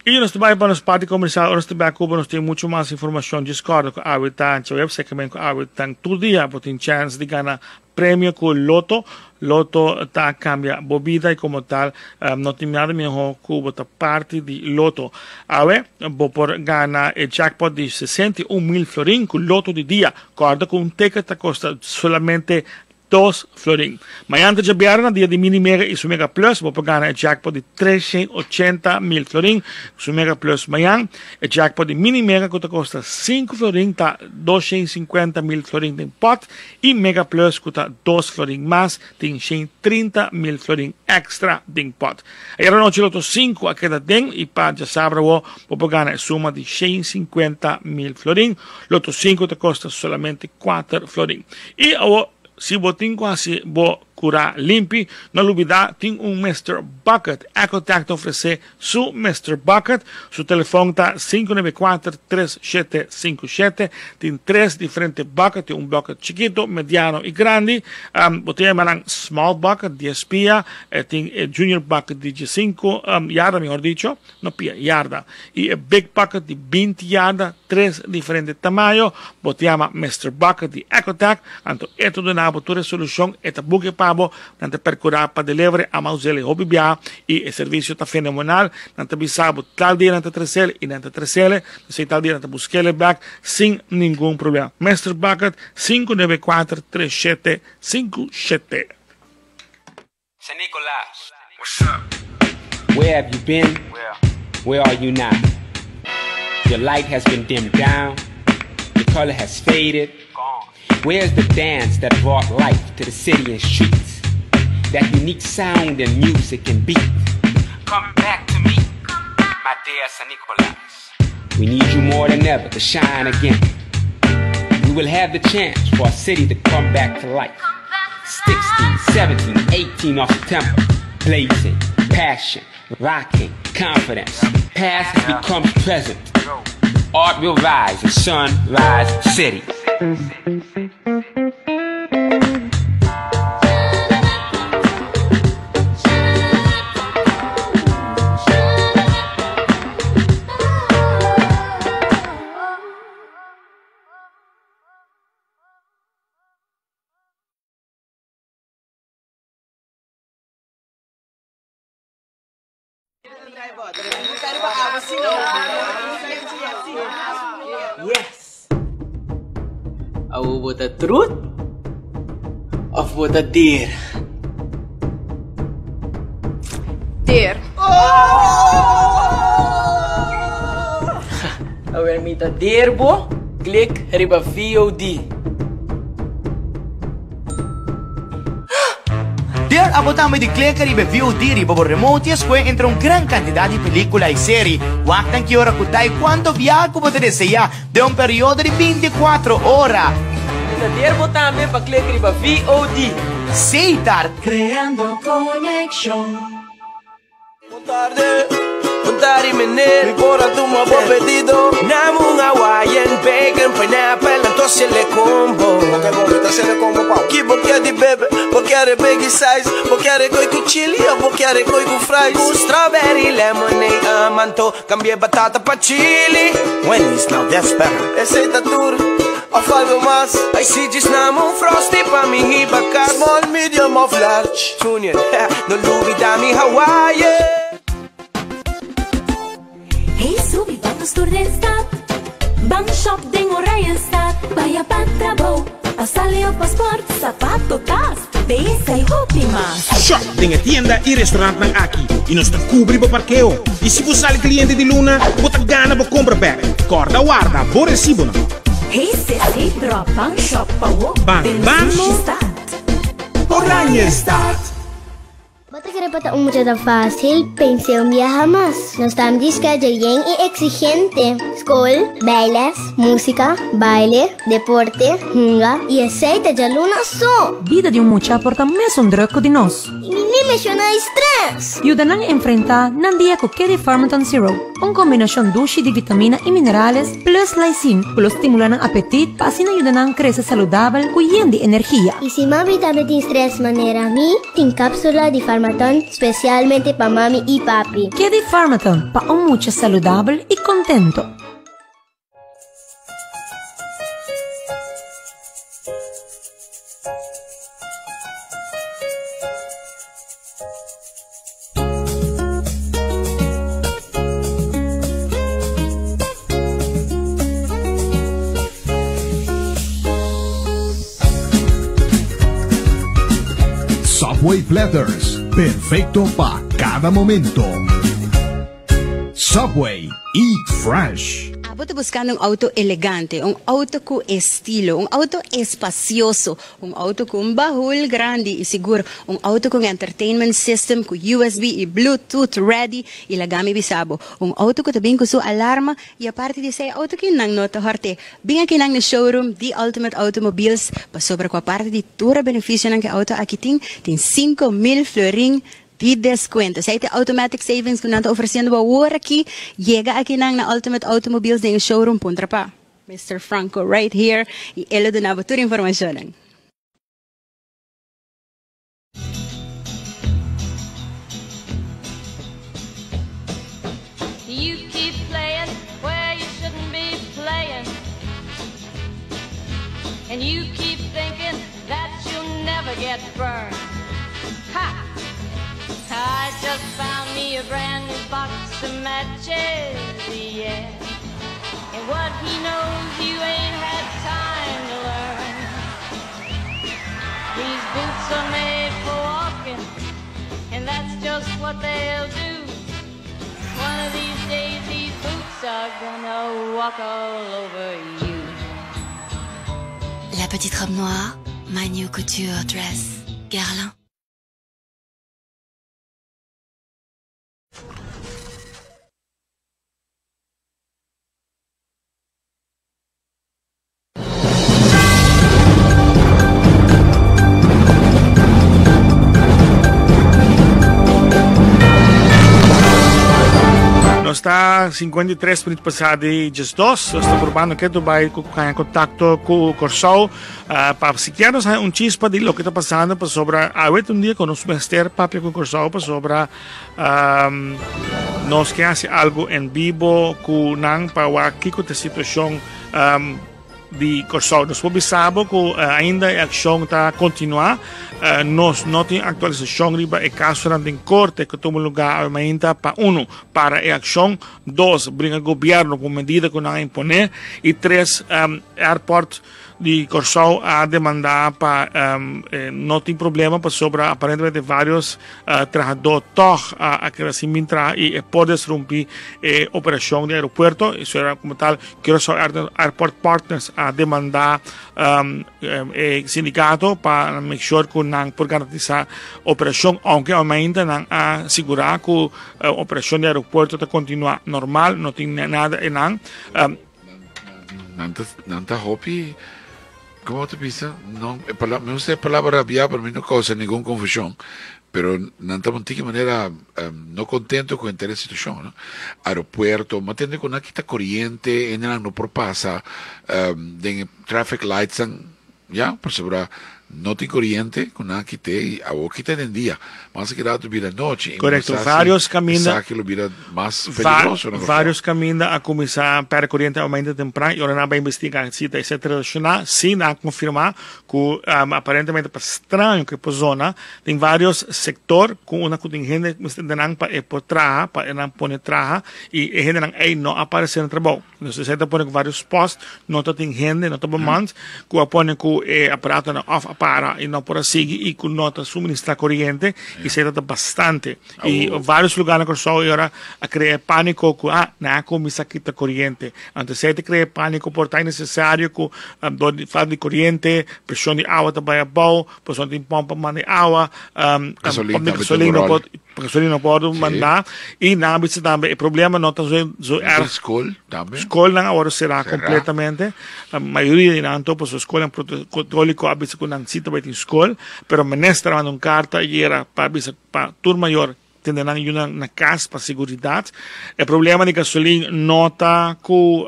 Y nos ta bai pa nos parti comercial, ora nos ta bai Cuba nos tin mucho mas informacion djis corda cu awe ta djaweps, zekermente cu awe tan tur dia bo tin chance di gana premio cu Lotto. Lotto ta cambia bo bida y como tal no tin nada miho cu bo ta parti di Lotto. Awe bo por gana e jackpot di 61,000 florin cu Lotto di dia. Corda cu un ticket ta costa solamente Dos florin. Mañan ta djabièrnè, dia di Mini Mega i su Mega Plus, bo por gana e jackpot di 380,000 florin ku su Mega Plus mañan. E jackpot di Mini Mega ku ta kosta sinku florin ta 250,000 florin den pòt i Mega Plus ku ta dos florin mas tin 130,000 florin èkstra den pòt. Ayera nochi Loto sinku a keda den i pa djasabra awo bo por gana e suma di 150,000 florin. Loto sinku ta kosta solamente kuater florin. I awo si bo tin ku hasi bo kurá limpi, no lubidá tin un Mister Bucket. Ecotech ta ofresé su Mister Bucket. Su telefòn ta 594 3757. Tin tres diferente bucket, tin un bucket chikitu, mediano i grandi. Bo tin yama nan small bucket, dies pia, e tin e junior bucket di diesinku yarda, mihor dicho. No pia yarda. I e big bucket di 20 yarda, tres diferente tamayo, bo ta yama Mister Bucket di Ecotech, anto e ta duna bo tur e solushon, e ta buki pa bo, nan ta perkurá pa delivery, ama us'el e hopi biaha i e servisio ta fenomenal, nan ta bisa bo tal dia nan ta tresel i nan ta tresel, esei tal dia nan ta buskel e bek sin ningun problema. Mister Bucket, 594 3757.
San Nicolas, what's up? Where have you been? Where? Where are you now? Your light has been dimmed down. Your color has faded. Gone. Where's the dance that brought life to the city and streets? That unique sound and music and beat. Come back to me, my dear San Nicolas. We need you more than ever to shine again. We will have the chance for our city to come back to life. 16, 17, 18 of September. Blazing, passion, rocking, confidence. Past has become present. Art will rise in Sunrise City.
Yes! Awo bo ta truth of bo ta deer?
Deer.
Awer mi ta deer bo, klik riba VOD.
Deer abo tambe di klek riba e VOD riba bo remote i escohe entre un gran cantidad di pelicula i seri. Wak nan ki ora cu ta i cuanto biaha cu bo ta desea den un periodo di 24 ora.
Mi ta deer bo tambe pa klik riba VOD.
Setar.
Creando conexion.
Bon tarde, bon tarde meneer. Mi por a tuma bo pedido. Nam un Hawaiian bacon, pineapple, anto sele combo. Ok, bo, mi ta sele combo pa. Ki bo kier di bebe? kier biggie size, bo kier koi ku chili of bo kier koi ku fries. Ku strawberry lemonade, amanto, cambia batata pa chili.
Wendy's, now that's better.
Esey ta tur, of algo mas? Ay si djis na un frosty pa mi hiba cas. Small, medium of large. Junior, no lubida mi Hawaii.
Hey subi ban nos tur den stad Ban shop den Oranjestad Baya pa trabou, pa sali of pa sport Sapato, tas, beyesa y hopi mas.
Shop den e tienda y restaurantnan aki y nos ta cubri bo parkeo. Y si bo sali cliente di luna, bo ta gana bo compra bek. Corda warda bo recibonan.
Hey sis, hey bro, ban shop pa wo
Ban
den
ban
sushi stad.
Oranjestad.
Bo ta kere pa ta un mucha tan fácil? Pens'é un biaha mas. Nos ta di schedule yen i exigente. Skol, bijles, músika, baile, deporte, hunga i esei ta djaluna so!
Bida di un mucha por ta mesun druk ku di nos.
I mi ni menshoná e stress!
Yuda nan enfrentá nan dia ku Kedi Farmaton Syrup, un kombinashon dushi di vitamina i minerales plus lysine ku lo stimulá nan apetit pa asina yuda nan krese saludabel ku yen di energia.
I si mami tambe tin stress manera mi? Tin cápsula di Farmaton specialmente pa mami y papi.
Ke di Farmaton pa un mucha saludabel y contento.
Subway Platters, perfecto pa cada momento. Subway, eat fresh.
Abo ta buscando un auto elegante, un auto cu estilo, un auto espacioso, Un auto cu un bahul grandi y sigur un auto cu un entertainment system cu usb y bluetooth ready y laga mi bisa bo, un auto cu ta bin cu su alarma y aparte di esey auto ki nan no ta horte. Bin aki nan na showroom di Ultimate Automobiles pasobra cu aparte di tur e beneficionan cu e auto aki tin, tin 5000 florin di descuento. Esey ta e automatic savings cu nan ta ofreciendo bo awor aki. Yega aki nan na Ultimate Automobiles den e showroom puntra pa. Mister Franco right here y e lo duna bo tur informacionnan.
You keep playing where you shouldn't be playing And you keep thinking that you'll never get burned Ha! I just found me a brand new box of matches, yeah And what he knows you ain't had time to learn These boots are made for walking And that's just what they'll do One of these days these boots are gonna walk all over you
La petite robe noire, my new couture dress, Guerlain.
Nos ta 53 minuut pasá di 12. Nos ta probando ke bai ku kaya kontakto ku Kòrsou uh, pa sikiera nos un chispa di loke ta pasando pasobra awe un dia ku nos mester papia ku Kòrsou pasobra um, nos ke hasi algo en bibo ku nan pa wak kiko ta situashon um, di Kòrsou. Nos por bisa bo ku ainda e akshon ta kontinuá. Nos no tin aktualisashon riba e kasonan den korte ku tuma lugá awe mainta pa unu, para e akshon, dos, bringa gobièrnu ku medida ku nan a imponé i tres, airport di Kòrsou a demandá pa no tin problema pasobra aparentemente vários trahadó tòg a keda sin bin traha i e por desrumpí e operashon di aeropuerto. Eso era komo tal Curaçao Airport Partners a demandá e sindikato pa make sure ku nan por garantisá operashon, ounke ainda nan a sigurá ku operashon di aeropuerto ta kontinuá normal, no tin nada einan.
Nan ta, nan ta hopi, como ta bisa? No, e palabra, mi gusta e palabra rabiá, pero mi no causa ningun confusion. Pero nan ta un tiki manera um, no contento cu henter e situacion, no? Aeropuerto, ma tende cu nan kita coriente, hendenan no por pasa um, den e traffic lights nan, ya, pasobra No tin koriente ku nan a kit'é i awor kita den dia. Mas ki rato bira nochi i
Korekto,
nos sa si
varios kaminda
esaki lo bira mas peligroso na Kòrsou.
Varios kaminda a kuminsá pèrdè koriente aumenta tempran i ora nan a bai investigá si ta esei ta relashoná, si nan a konfirmá ku aparentemente pa straño ku e por zona tin varios sektor ku unda ku tin hende mester den nan pa e por traha, pa e nan pone traha i e hendenan ei no a aparesé na trabou. Nos esei ta pone ku varios post no ta tin hende, no ta bemand, ku a pone ku e aparatonan òf a para i no por a sigui i ku no ta suministrá koriente i esei ta bastante. I varios lugar na Kòrsou e ora a krea e pániko ku ah nan a kuminsá kita koriente. Anto esei ta krea e pániko por ta innesesario ku dor di falta di koriente preshon di awa ta bai abou, pasobra no tin pòmp pa manda e awa, pòmp di gasolin no por. Gasolina no por wordo manda y nan a bisa tambe e problema no ta zo zo erg.
School tambe.
Schoolnan a wordo cera completamente. Mayoria di nan to pasobra schoolnan catolico a bisa cu nan si ta bay tin school, pero minister a manda un carta ayera pa bisa pa tur mayor tene nan yunan na cas pa seguridad. E problema di gasolin no ta cu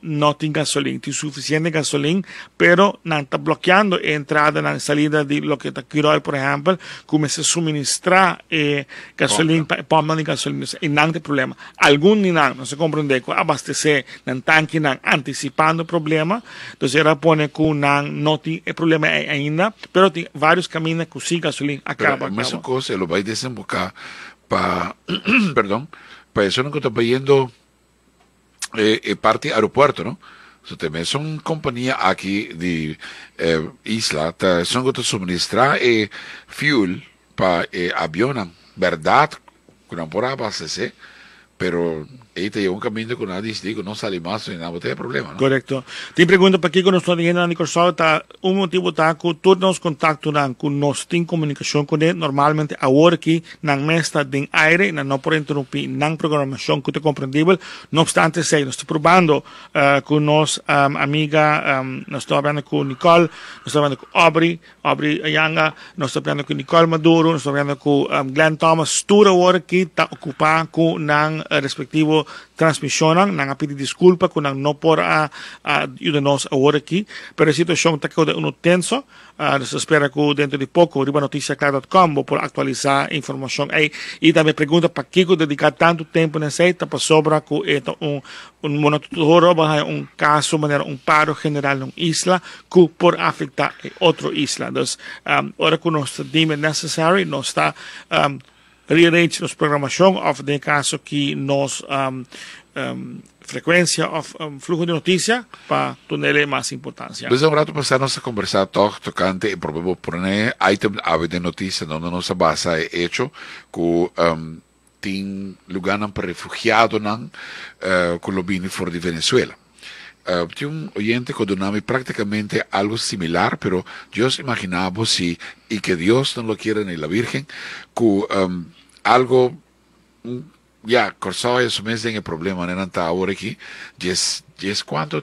no tin gasolin, tin suficiente gasolin, pero nan ta blokeando e entradanan, salida di loke ta Curoil por ehempel, cu mester suministra e gasolin pa e pompnan di gasolin. E nan ta e problema. Algun di nan, nos a comprende cu a abastece nan tankinan anticipando e problema, entonces era pone cu nan no tin e problema ey ainda, pero tin varios caminda cu si gasolin a caba.
Pero e mesun cos e lo bay desemboca pa, perdon, pa esunnan cu ta bayendo e, e parti aeropuerto, no? So te mesun compania aki di eh, isla ta esun ku ta suministra e fuel pa e avionnan. Berdad ku nan por abastece, pero ei ta yega un caminda ku nan a dicidi ku no sali mas ni nan bo tin e problema, no?
Korekto. Tin pregunta pakiko nos no tin hendenan di Kòrsou ta un motibu ta ku tur nos kontaktonan ku nos tin komunikashon kuné normalmente awor aki Nan mes ta den aire i nan no por interrumpí nan programashon ku ta komprendibel. No opstante esei, nos ta probando ku nos amiga, nos ta hablando ku Nicole, nos ta hablando ku Aubrey, Aubrey Ayanga, nos ta hablando ku Nicole Maduro, nos ta hablando ku Glenn Thomas. Tur awor aki ta okupá ku nan respektivo transmishonnan. Nan a pidi diskulpa ku nan no por a yuda nos awor aki, pero e situashon ta keda unu tenso. Nos ta spera ku dentro di poko riba noticiacla dot com bo por aktualisá e informashon ei. I tambe pregunta pakiko dediká tantu tempu na esei ta pasobra ku e ta un un bo no ta tur bo haña un kaso manera un paro general na un isla ku por afektá e otro isla. Dus ora ku nos ta deem it necessary nos ta rearrange nos programashon òf den e kaso ki nos frekuensia òf fluho di notisia pa tunele mas importansia.
Desde un rato pasá nos a kombersá tòg tokante e problema bo pone item awe den notisia donde nos a basa e echo ku tin lugánan pa refugiadonan ku lo bini for di Venezuela. Tin un oyente ku a duna mi práktikamente algu similar, pero Dios imaginá bo si, i ke Dios no lo kiera ni la Virgen, ku algu, ya, Kòrsou a su mes den e problema manera nan ta awor aki, djes, djes kuantu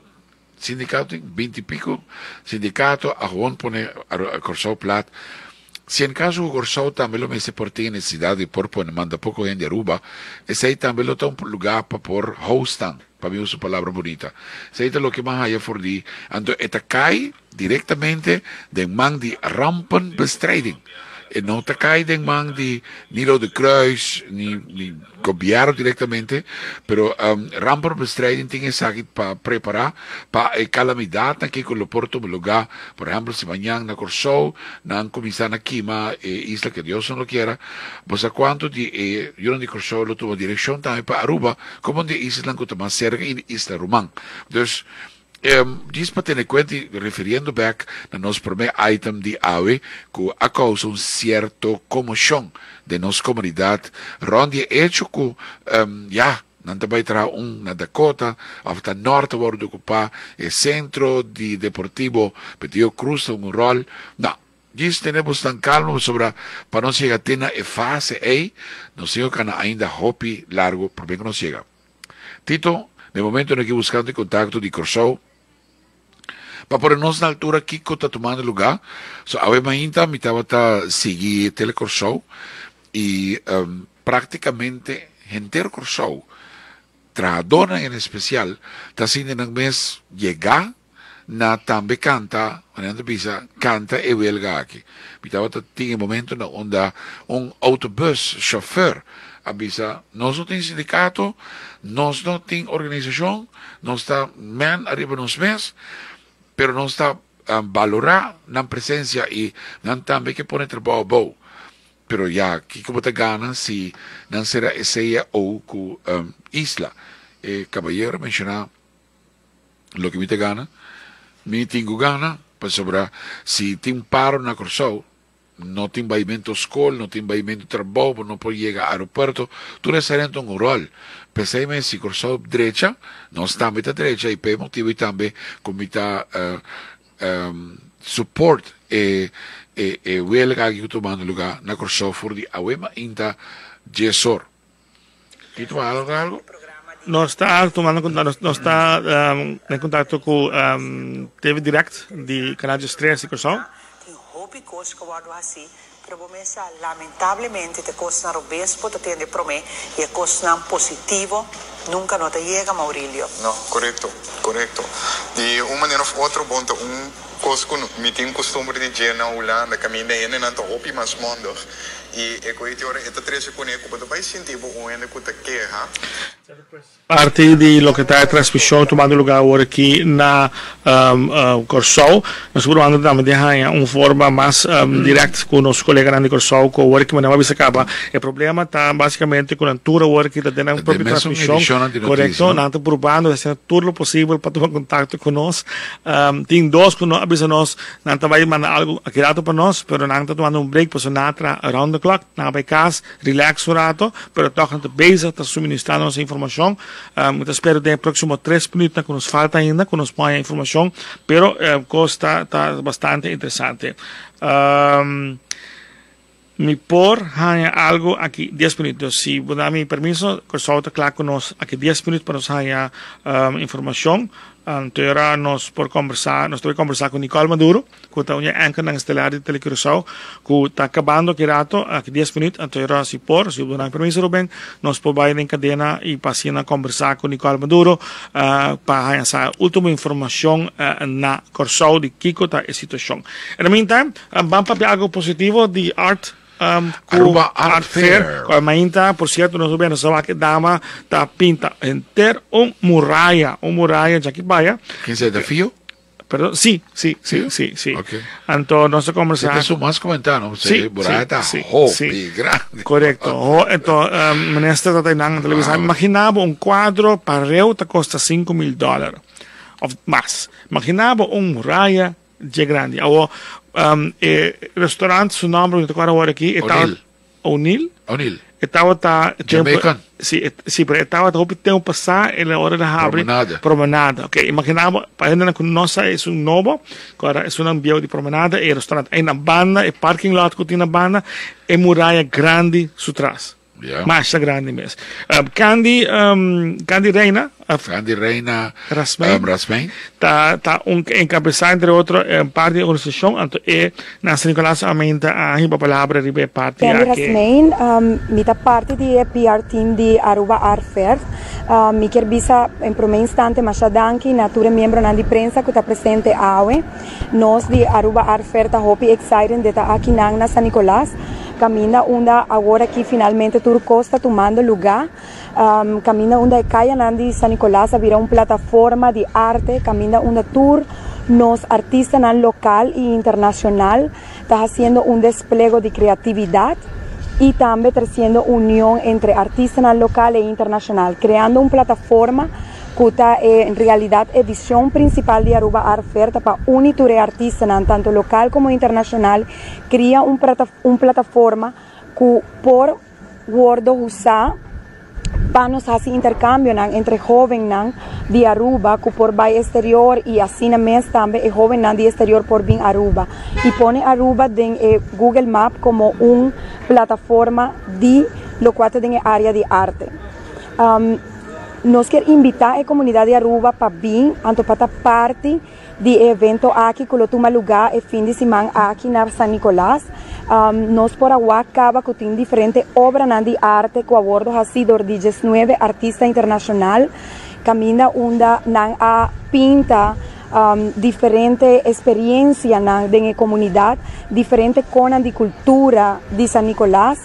sindikato tin? Binti piko sindikato a gewoon pone Kòrsou plat. Si en kaso ku Kòrsou tambe lo mester por tin e nesesidat di por pone manda poko hende Aruba, esei tambe lo ta un lugá pa por hostan. Pa mi usa un palabra bunita. Esei ta loke m'a haya for di. Anto e ta kai direktamente den man di Rampenbestrijding. E no ta kai den man di ni Rode Kruis ni ni gobièrnu direktamente, pero Rampenbestrijding tin esaki pa prepará pa e kalamidatnan ke ku lo por tuma lugá. Por ehèmpel si mañan na Kòrsou nan kuminsá na kima e isla, ke Dios no lo kiera, bo sa kuantu di e yunan di Kòrsou lo tuma direkshon tambe pa Aruba Como di e islanan cu ta mas cerca y di isla ruman. Dus, djis pa tene cuenta y refiriendo bek na nos prome item di awe cu a causa un cierto conmocion den nos comunidad rond di e hecho cu, ya, nan ta bay traha un na Dakota of ta nort ta wordo ocupa e centro di deportivo Petillo Cruz ta un rol. No. Djis tene bosnan kalma pasobra pa nos yega te na e fase ei, nos tin ku kana ainda hopi largu promé ku nos yega. Tito, na e momentonan aki buskando e kontakto di Kòrsou pa pone nos na altura kiko ta tumando lugá. So awe mainta mi tabata sigui Tele Kòrsou i praktikamente henter Kòrsou, trahadónan en espesial, ta sinti nan mes yegá. na tambe kanta, manera nan ta bisa, kanta e welga aki. Mi tabata tin e momento na unda un autobus chauffeur a bisa, nos no tin sindikato, nos no tin organisashon, nos ta man ariba nos mes, pero nos ta balorá nan presensia i nan tambe ke pone trabou abou. Pero ya, kiko bo ta gana si nan sera e cao ku Isla? E kabayero a menshoná loke mi ta gana. Mi tin ku gana, pasobra si tin paro na Kòrsou, no tin baimento skol, no tin baimento trabou, bo no por yega aeropuerto, tur esei ta un ròl. P'esei mes si Kòrsou drecha, nos tambe ta drecha i p'e motibu ei tambe ku mi ta support e e welga aki ku tumando luga na Kòrsou for di awe mainta diesor. Ti tuma algo algo?
Nos ta tumando nos ta den kontakto ku TV Direct di Kanal Diestres di Kòrsou.
Tin hopi kos ku a wòrdu hasí, pero bo mes sa lamentablemente ta e kosnan robes bo ta tende promé i e kosnan positivo nunka no ta yega, Maurilio.
No, korekto, korekto. Di un manera òf otro bon ta un kos ku mi tin kustumber di dje na Hulanda kaminda hendenan ta hopi mas mondig i e ku e ora e ta trese kuné ku bo ta bai sinti bo un hende ku ta keha.
Parti di loke ta e transmishon tumando lugar awor aki na Kòrsou. Nos por wanta tambe di haña un forma mas dirèkt ku nos koleganan di Kòrsou ku awor aki manera bo a bisa kaba. E problema ta basikamente ku nan tur awor aki ta den nan propio transmishon. Korekto, nan ta probando hasiendo tur lo posibel pa tuma kontakto ku nos. Tin dos ku no a bisa nos nan ta bai manda algu aki rato pa nos, pero nan ta tumando un break pasobra nan a traha around the clock, nan a bai kas. Relax un rato, pero tòg nan ta bezig ta suministrá nos e informashon. Mi ta spera den e próksimo tres minütnan ku nos falta ainda ku nos por haña informashon, pero kos ta ta bastante interesante. Mi por haña algu aki dies minüt, dus si bo da mi permiso, Kòrsou ta kla ku nos aki dies minüt pa nos haña informashon. Anto e ora nos por kombersá, nos ta bai kombersá ku Nicole Maduro. Ku ta un e anchornan estelar di Tele Curaçao ku ta kabando aki rato, aki dies minuut, anto e si por, si bo duna mi permiso Ruben, nos por bai den kadena i pa asina kombersá ku Nicole Maduro pa haña sa ultimo informashon na Kòrsou di kiko ta e situashon. In the meantime, ban papia algu positivo di art ku
Aruba Art Fair.
Ku mainta, por sierto, nos Ruben, nos a wak e dama ta pinta henter un muraya, un muraya djaki baya.
Ken sa e ta fio?
Perdon, sí, sí, sí, sí, sí. Okay. Anto nos a conversa.
Este es más comentar, no?
Sí,
sí,
sí,
hopi
sí.
grande.
Correcto. Ho, ento, um, minister dat nan televisa. Wow. Imaginabo un cuadro pareu ta costa 5 mil dólar. Of mas. Imaginabo un muralla je grande. Awo, um, e restaurant su nombre, no te acuerdo ahora aquí.
O'Neill.
O'Neill.
O'Neill.
E tabata tempo
Jamaican.
Si, e, si, pero e tabata hopi tempo pasá e la ora de habri.
Promenade.
Promenade. Ok, imagina bo, pa hendenan ku no sa esun nobo, ku ora esunnan bieu di Promenade, e restaurant ei na banda, e parking lot ku tin na banda, e muraya grandi su tras.
Ja.
Masha grandi mes. Candy, Candy Reina.
Candy Reina
Rasmijn.
Rasmijn.
Ta, ta un encabeza entre otro un parti di organisacion, anto e na San Nicolas a menta a hiba palabra riba e parti
Candy
aki.
Rasmijn, mi ta parti di e PR team di Aruba Art Fair. Mi kier bisa en prome instante masha danki na tur e miembronan di prensa cu ta presente awe. Nos di Aruba Art Fair ta hopi excited di ta akinan na San Nicolas. Caminda unda awor aki finalmente tur cos ta tumando luga, caminda unda e cayanan di San Nicolas a bira un plataforma di arte, caminda unda tur nos artistanan local y internacional ta haciendo un desplego di creatividad y tambe treciendo union entre artistanan local e internacional, creando un plataforma cu ta e en realidad e vision principal di Aruba Art Fair ta pa uni tur e artistanan tanto local como internacional. Cria un un plataforma cu por wordo usa pa nos haci intercambionan entre hobennan di Aruba cu por bay exterior y asina mes tambe e hobennan di exterior por bin Aruba y pone Aruba den e Google Map como un plataforma di locual ta den e area di arte. Nos kier invita e comunidad di Aruba pa bin anto pa ta parti Di e evento aki ku lo tuma lugá e fin di siman aki na San Nicolas, nos por a wak kaba ku tin diferente obranan di arte ku a wordo hasi dor di diesnuebe artista internashonal kaminda unda nan a pinta. Diferente experiencianan den e comunidad, diferente conan di cultura di San Nicolas.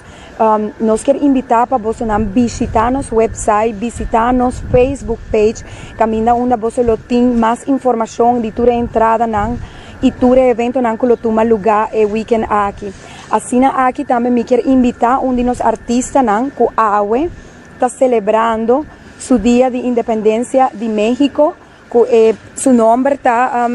Nos kier invita pa bosonan bishita nos website, bisita nos Facebook page, caminda unda boso lo tin mas informacion di tur e entradanan y tur e eventonan cu lo tuma luga e weekend aki. Asina aki tambe mi kier invita un di nos artistanan cu awe ta celebrando su dia di independencia di Mexico, Ku e su nomber ta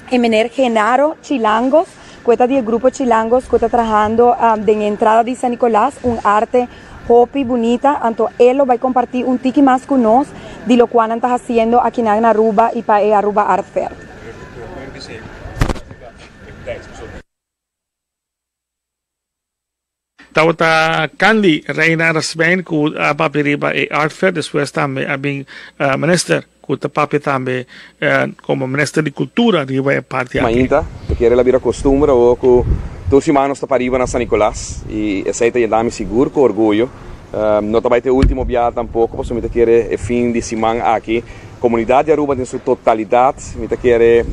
e meneer Genaro Chilangos, ku e ta di e grupo Chilangos ku ta trahando den e entrada di San Nicolas, un arte hopi bunita, anto e lo bai kompartí un tiki mas ku nos di lokual nan ta hasiendo akinan na Aruba i pa e Aruba Art Fair.
Tabata Candy Reina Rasmijn ku a papia riba e Art Fair, despues tambe a bin Minister ku ta papia tambe komo Minister di Kultura riba e parti aki.
Mainta, ta kere la bira kostumber awor ku tur siman nos ta pariba na San Nicolas i esei ta yenda mi sigur ku orguyo. No ta bai ta e ultimo biaha tampoko pasobra mi ta kere e fin di siman aki komunidat di Aruba den su totalidat mi ta kere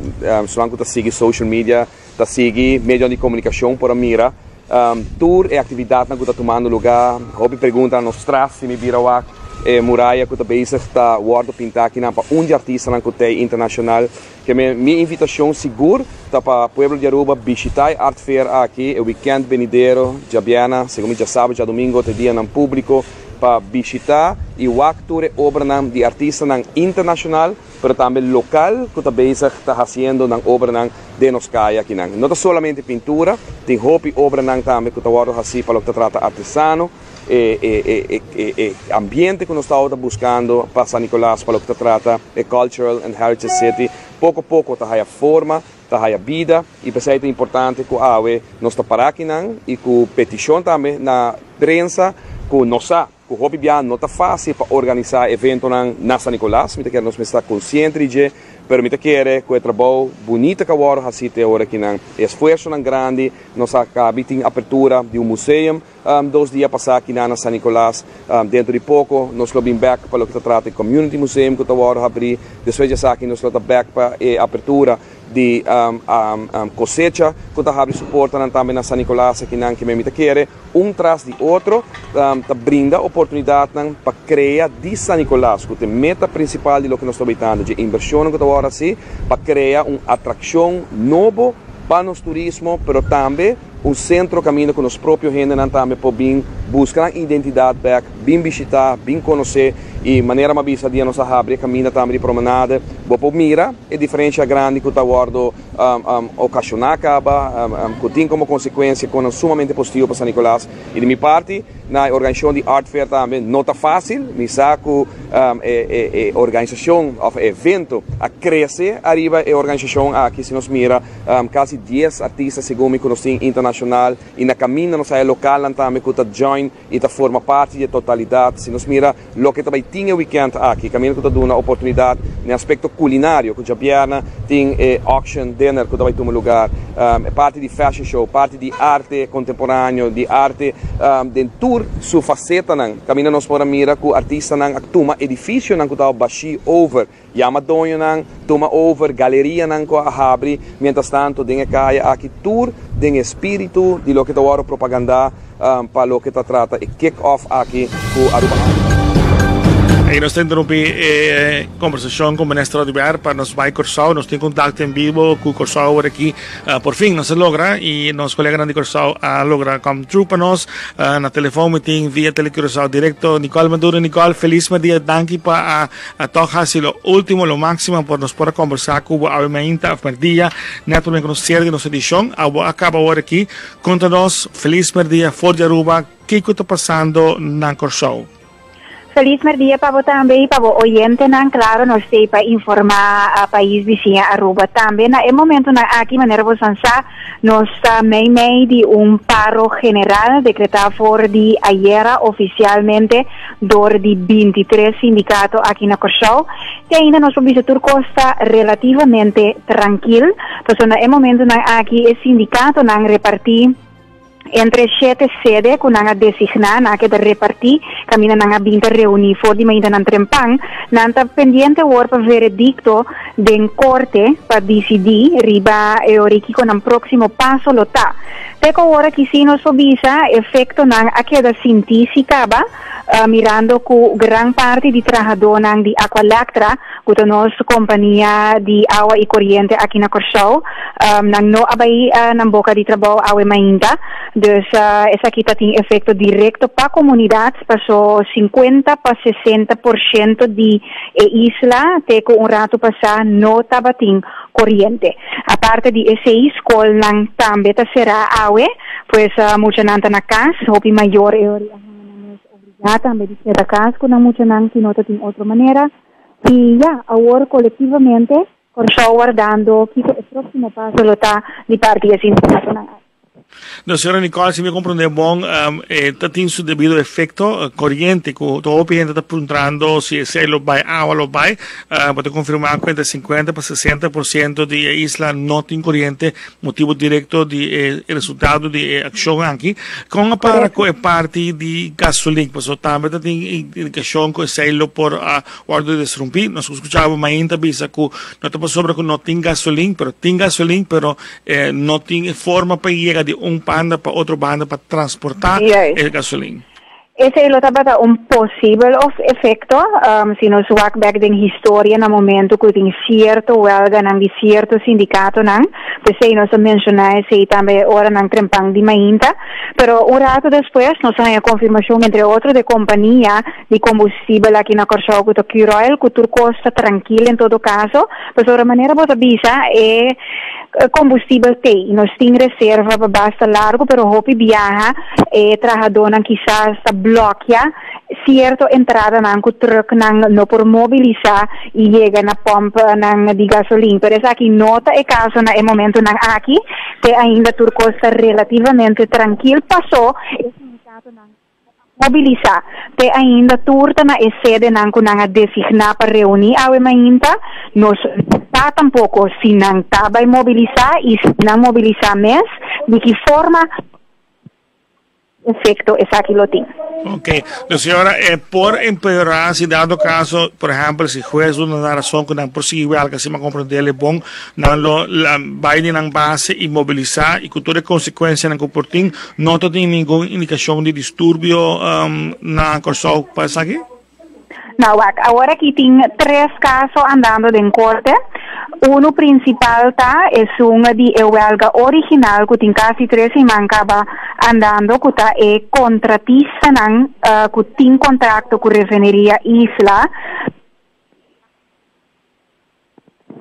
esnan ku ta sigui social media Ta sigui medionan di komunikashon por a mira tur e aktividatnan ku ta tumando lugá. Hopi pregunta nos tras si mi bira wak e muraya ku ta bezig ta wòrdu pintá akinan pa un di artistanan ku t'ei internashonal. Ke mi mi invitashon sigur ta pa pueblo di Aruba bishitá e Art Fair aki e wikènt benidero, djabièrnè, segun mi djasabra, djadumingo ta e dianan públiko pa bishitá i wak tur e obranan di artistanan internashonal. pero tambe local cu ta bezig ta haciendo nan obranan den nos caya akinan. No ta solamente pintura, tin hopi obranan tambe cu ta wordo haci pa loke ta trata artesano, e e e e ambiente cu nos tabata buscando pa San Nicolas pa loke ta trata e Cultural and Heritage City poco poco ta haya forma, ta haya bida y p'esey ta importante cu awe nos ta para akinan y cu peticion tambe na prensa cu nos sa. Ku hopi bia no ta fásil pa organisá eventonan na San Nicolas, mi ta kere nos mester ta konsiente di dje, pero mi ta kere ku e trabou bunita ku a wòrdu hasí te ora kinan, e esfuersonan grandi, nos a kabi tin apertura di un museum dos dia pasá kinan na San Nicolas, dentro di poko nos lo bin bèk pa loke ta trata e Community Museum ku ta wòrdu habrí, despues di esaki nos lo ta bèk pa e apertura di Cosecha ku ta habri su portanan tambe na San Nicolas akinan, kimen mi ta kere. Un tras di otro ta brinda oportunidatnan pa krea di San Nicolas, ku ta e meta prinsipal di loke nos ta obitando, dje invershonnan ku ta wòrdu hasi pa krea un atrakshon nobo pa nos turismo, pero tambe un sentro kaminda ku nos propio hendenan tambe por bin buska nan identidat bèk, bin bishitá, bin konosé i manera mi a bisa dia nos a habri e kaminda tambe di Promenade, bo por mira e diferensha grandi ku ta wòrdu Okashoná kaba ku tin komo konsekuensia konan sumamente positivo pa San Nicolas. I di mi parti na e organisashon di Art Fair tambe no ta fásil. Mi sa ku e organisashon òf e evento a krese ariba e organisashon aki. Si nos mira kasi dies artista segun mi ku nos tin internashonal i na kaminda nos haya lokalnan tambe ku ta join i ta forma parti di e totalidat. Si nos mira loke ta bai tin e wikènt aki, kaminda ku ta duna oportunidat na e aspekto kulinario, ku djabièrnè tin e auction dinner ku ta bai tuma lugar, e parti di fashion show, parti di arte kontemporaneo, di arte den tur su fasetanan, kaminda nos por a mira ku artistanan a tuma edifisionan ku tabata bashí over. Yama doñonan, tuma over galerianan ku a habri mientras tanto den e kaya aki tur den e spiritu di loke ta wòrdu propagandá pa loke ta trata e kick off aki ku Aruba Art.
Ei nos ta interumpi e kombersashon ku Minister Oduber pa nos bai Kòrsou. Nos tin kontakto en bibo ku Kòrsou awor aki. Por fin nos a logra i nos koleganan di Kòrsou a logra come true pa nos. Na telefòn mi tin via Telecuraçao direkto Nicole Maduro. Nicole, felis merdia. Danki pa a A tòg hasi lo último, lo máksimo por nos por a kòmbersá ku bo awe mainta òf mèrdia, nèt promé ku nos sierra di nos edishon. Abo a kaba awor aki. Konta nos, felis mèrdia for di Aruba, kiko ta pasando na Kòrsou?
Felis mèrdia pa bo tambe i pa bo oyentenan. Klaro, nos t'ei pa informá pais bisiña Aruba tambe. Na e momentunan aki, manera bo san sa, nos ta meimei di un paro general dekretá for di ayera ofisialmente. dor di bintitres sindikato aki na Kòrsou. Te ainda nos por bisa tur kos ta relativamente trankil, pasobra na e momentunan aki e sindikatonan repartí Entre shete sede ku nan a designá, nan a keda repartí kaminda nan a bin ta reuní for di maintanan trempan. Nan ta pendiente awor pa veredikto den korte pa disidí riba e ora i kiko nan próksimo paso lo ta. Te ku awor aki sí nos por bisa efektonan a keda sintí sí kaba, mirando ku gran parti di trahadónan di Aqualectra, ku ta nos kompania di awa i koriente aki na Kòrsou, nan no a bai nan boka di trabou awe mainta. Dus esaki ta tin efekto direkto pa komunidat, paso sinkuenta pa 60% di e isla te ku un ratu pasá no tabatin koriente. Aparte di esei skolnan tambe ta será awe, pues muchanan ta na kas, hopi mayor e ora i a haña nan mes obligá tambe di keda kas ku nan muchanan si no ta tin otro manera. I ya, awor kolektivamente Kòrsou wardando kiko e próksimo paso lo ta di parti e sindikatonan aki.
No, señora Nicole, si mi comprende bon, e ta tin su debido efecto coriente cu ta hopi hende ta puntrando si esey lo bay awa lo bay. Bo ta confirma cu entre 50 pa 60% di e isla no tin coriente, motibo directo di e resultado di e accion aki. Con a para cu e parti di gasolin? Pasobra tambe ta tin indicacion cu esey lo por a Wordo desrumpí. Nos skuchaba mainta bisa ku no ta pasobra ku no tin gasolin, pero tin gasolin, pero eh, no tin e forma pa yega di un banda pa otro banda pa transportá e gasolin.
Esei lo tabata un posibel of efekto, si nos wak bek den historia na momento ku tin sierto welganan di sierto sindikatonan, p'esei nos a menshoná esei tambe e oranan trempan di mainta, pero un rato despues nos a haña konfirmashon entre otro de kompania di kombustibel aki na Kòrsou ku ta Curoil ku tur kos ta trankil en todo kaso, pasobra manera bo ta bisa e kombustibel t'ei, nos tin reserva pa basta largu pero hopi biaha e trahadónan kisas ta blòkia sierto entradanan ku trùknan no por mobilisá i yega na pòmpnan di gasolin, pero esaki no ta e kaso na e momentunan aki, te ainda tur kos ta relativamente trankil paso e sindikatonan. Mobilisá. Te ainda tur ta na e sedenan ku nan a designá pa reuní awe mainta. Nos no sa tampoko si nan ta bai mobilisá i si nan mobilisá mes, di ki forma efekto esaki lo tin.
Ok. Dus señora, e por empeorá si dado kaso, por ehèmpel, si hues duna nan rason ku nan por sigui wèlga, si mi a komprendé el bon, Nan lo bai di nan base i mobilisá i ku tur e konsekuensianan ku por tin. No ta tin ningun indikashon di disturbio na Kòrsou pa esaki?
No, wak, awor aki tin tres kaso andando den korte. Unu prinsipal ta esun di e wèlga original ku tin kasi tres siman kaba andando ku ta e kontratistanan ku tin kontrakto ku Refineria Isla.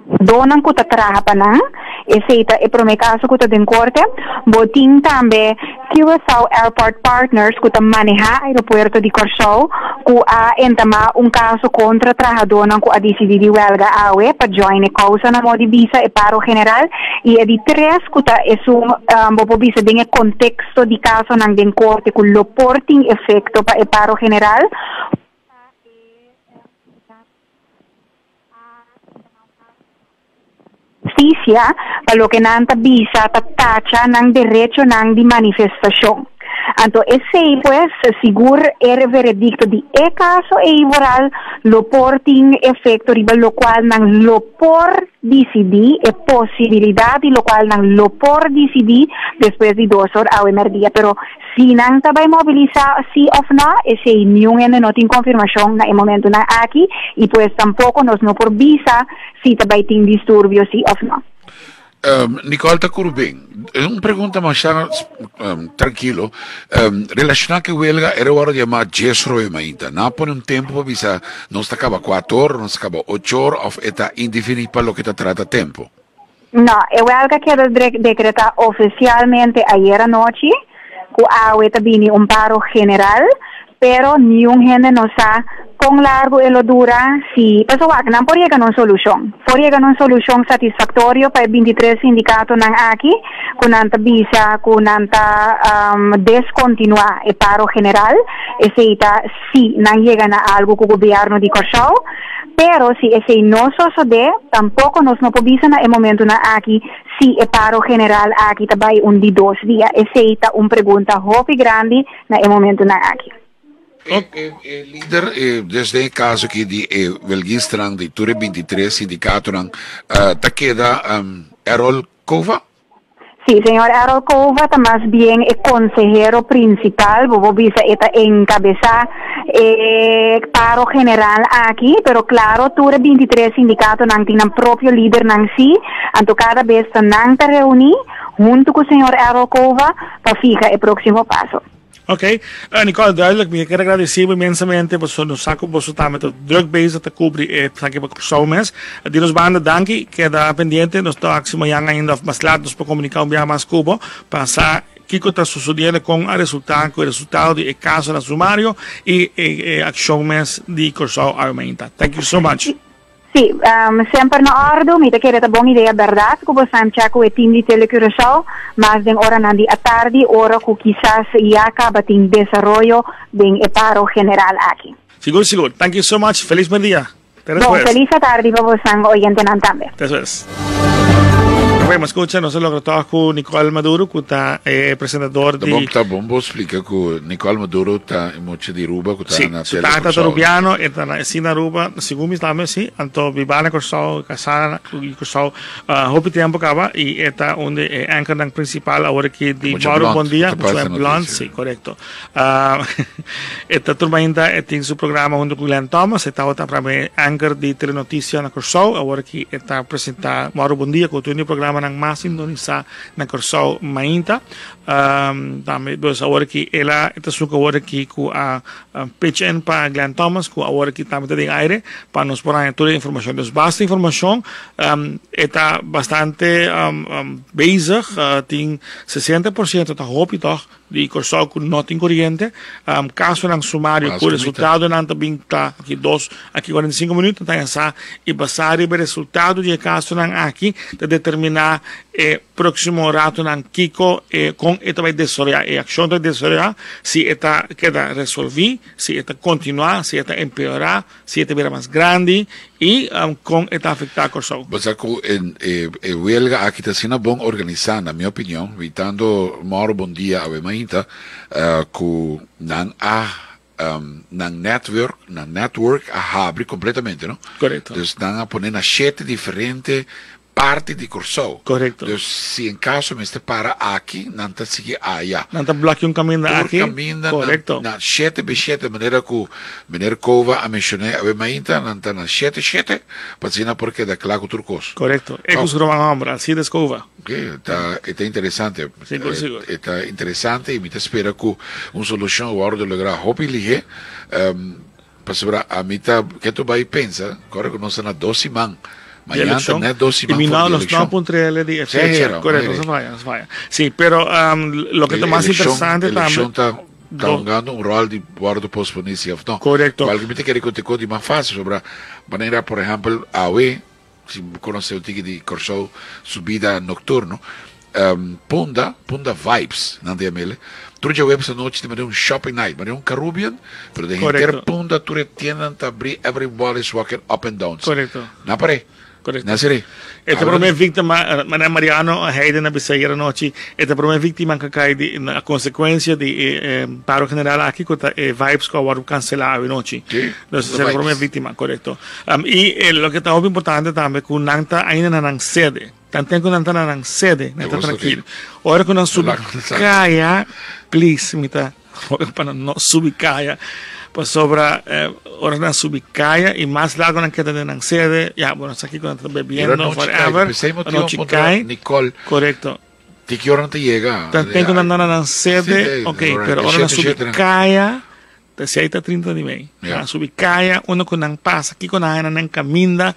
Donan ku ta traha pa nan, esei ta e promé kaso ku ta den korte. Bo tin tambe Curaçao Airport Partners ku ta manehá aeropuerto di Kòrsou ku a entamá un kaso kontra trahadónan ku a disidí di wèlga awe pa join e kousa na modo di bisa e paro general. I e di tres ku ta esun bo por bisa den e konteksto di kasonan den korte ku lo por tin efekto pa e paro general. Hustisia pa loke nan ta bisa ta tacha nan derechonan di manifestashon. Anto esei pues sigur e veredikto di e kaso ei vooral lo por tin efekto riba lokual nan lo por disidí, e posibilidat di lokual nan lo por disidí despues di dos or awe mèrdia. Pero Si nan ta bai mobilisá si òf nò, esei niun hende no tin konfirmashon na e momentunan aki i pues tampoko nos no por bisa si ta bai tin disturbio si òf nò.
Nicole ta Curuben, un pregunta masha trankilo, relashoná ku e welga era wòrdu yamá djes roe mainta. Nan a pone un tempu pa bisa nos ta kaba kuater or, nos ta kaba ocho or òf e ta indefiní pa loke ta trata tempu?
No, e wèlga keda dekretá ofisialmente ayer anochi, ku awe ta bini un paro general, pero niun hende no sa Kon largu e lo dura? Si, pasobra wak, nan por yega na un solushon. Por yega na un solushon satisfaktorio pa e bintitres sindikatonan aki ku nan ta bisa ku nan ta deskontinuá e paro general. Esei ta si nan yega na algu ku gobièrnu di Kòrsou. Pero si esei no sosodé, tampoko nos no por bisa na e momentunan aki si e paro general aki ta bai un di dos dia. Esei ta un pregunta hopi grandi na e momentunan aki.
E lider desde e caso aki di e welguistanan di tur e 23 sindicatonan ta keda Errol Cova?
Sí, señor Errol Cova ta mas bien e consehero principal, bo por bisa e ta encabeza e paro general aki, pero claro tur e 23 sindicatonan tin nan propio lidernan sí, anto cada bes ta nan ta reuni hunto cu señor Errol Cova pa fija e proximo paso.
Ok, Nicole, duidelijk. Mi kier agradeci bo inmensamente pasobra nos sa cu boso tambe ta druk bezig ta cubri e esaki pa Curaçao mes. Di nos banda danki, keda pendiente, nos ta wak si mañan ainda of mas laat nos por comunica un biaha mas cu bo pa sa kico ta sucediendo, con a resulta cu e resultado di e casonan sumario y e accion mes di Curaçao awe mainta. Thank you so much.
Sí, semper na òrdu. Mi ta kere ta bon idea bèrdat ku bosan cha ku e tim di Tele Curaçao mas den oranan di atardi ora ku kisas ya kaba tin desaroyo den e paro general aki.
Sigur sigur. Thank you so much. Felis merdia. Te
Bon,
despues.
felis atardi pa bosan oyentenan tambe.
Te despues. Bueno, escucha, nos a logra tòg ku Nicole Maduro ku ta e presentador
Ta
di.
bon, ta bon bo splika ku Nicole Maduro ta e mucha di Aruba ku ta
Sí,
na
su
Tele
tata ta
Kòrsou.
Rubiano, e ta na esí na Aruba, segun mi tambe sí, anto bibá na Kòrsou, kasá na Kòrsou hopi tempu kaba i e ta un di e anchornan prinsipal awor aki di
Mucha
Mauro
blond,
Bon Dia,
ku ta
mucha
pasa
blond,
noticia.
sí, korekto. E ta tur mainta e tin su programa hunto ku Glenn Thomas, e tabata prome anchor di Telenoticia na Kòrsou, awor aki e ta presentá Mauro Bon Dia ku ta un di e programanan mas sintonisá na Kòrsou mainta. Tambe dus awor aki el a e ta suk awor aki ku a pitch in pa Glenn Thomas ku awor aki tambe ta den aire pa nos por haña tur e informashon. Dus basta informashon e ta bastante bezig, tin 60% ta hopi tòg Di Kòrsou ku no tin koriente, kasonan sumario ku resultadonan ta bin ta aki dos, aki 45 minüt nan ta haña sa i basá riba e resultado di e kasonan aki ta determiná e próksimo ratonan kiko e kon e ta bai desaroyá, e akshon ta desaroyá, si e ta keda resolví, si e ta kontinuá, si e ta empeorá. Si e ta bira mas grandi i kon e ta afektá Kòrsou.
Bo sa ku e welga aki ta asina bon organisá, na mi opinion, witando Mauro Bondia awe mainta, ku nan a nan network, nan network a habri kompletamente, no?
Korekto.
Dus nan a pone na shete diferente Parti di Kòrsou.
Korekto.
Dus si en kaso mester para aki, nan ta sigui aya.
Nan ta blòkia un kaminda aki.
Tur kaminda
Korekto.
na shete be shete, manera ku meneer Cova a menshoné awe mainta, nan ta na shete shete, pa asina por keda kla ku tur kos.
Korekto. E ku su ruman hòmber, Alcides Cova.
Oke, ta, e ta interesante.
Sigur, sigur.
E ta interesante i mi ta spera ku un solushon wòrdu lográ hopi lihé, Pasobra ami ta ke tu bai pensa, kòrda ku nos ta na dos siman. Mañan ta nèt dos siman for di elekshon.
I mi no puntra di e fecha. Korekto, nos a faya, nos a faya. Si, pero loke ta mas interesante tambe.
Elekshon ta ta hungando un ròl di wòrdu posponí si òf no.
Korekto.
Kualke mi ta kere ku ta kos di mas fásil, pasobra manera por ehèmpel awe, Si bo konosé un tiki di Kòrsou su bida nokturno, Punda, Punda Vibes nan ta yam'el. Tur djaweps anochi ta manera un shopping night, manera un Carubbian, pero den henter Punda tur e tiendanan ta abrí, everybody is walking up and down. Na par'é. Na ser'é.
E ta promé víktima, manera Mariano Heiden a bisa ayer anochi, e ta promé víktima ku a kai di a konsekuensia di e paro general aki ku ta e Vibes ku a wòrdu kanselá awe nochi. Nos ta ser e promé víktima, korekto. I e loke ta hopi importante tambe ku nan ta ainda na nan sede. Tanten ku nan ta na nan sede, nan ta trankil. Ora ku nan subi kaya, please, mi ta roga pa nan no subi kaya, pasobra ora nan subi kaya i mas largo nan keda den nan sede, ya, bo no sa kiko nan ta bebiendo, whatever, anochi kai. Korekto.
Ti ki ora nan ta yega?
Tanten ku nan ta na nan sede, ok, pero ora nan subi kaya. Esei ta 30 di mei. Nan a subi kaya unda ku nan pasa, kiko nan haña nan kaminda,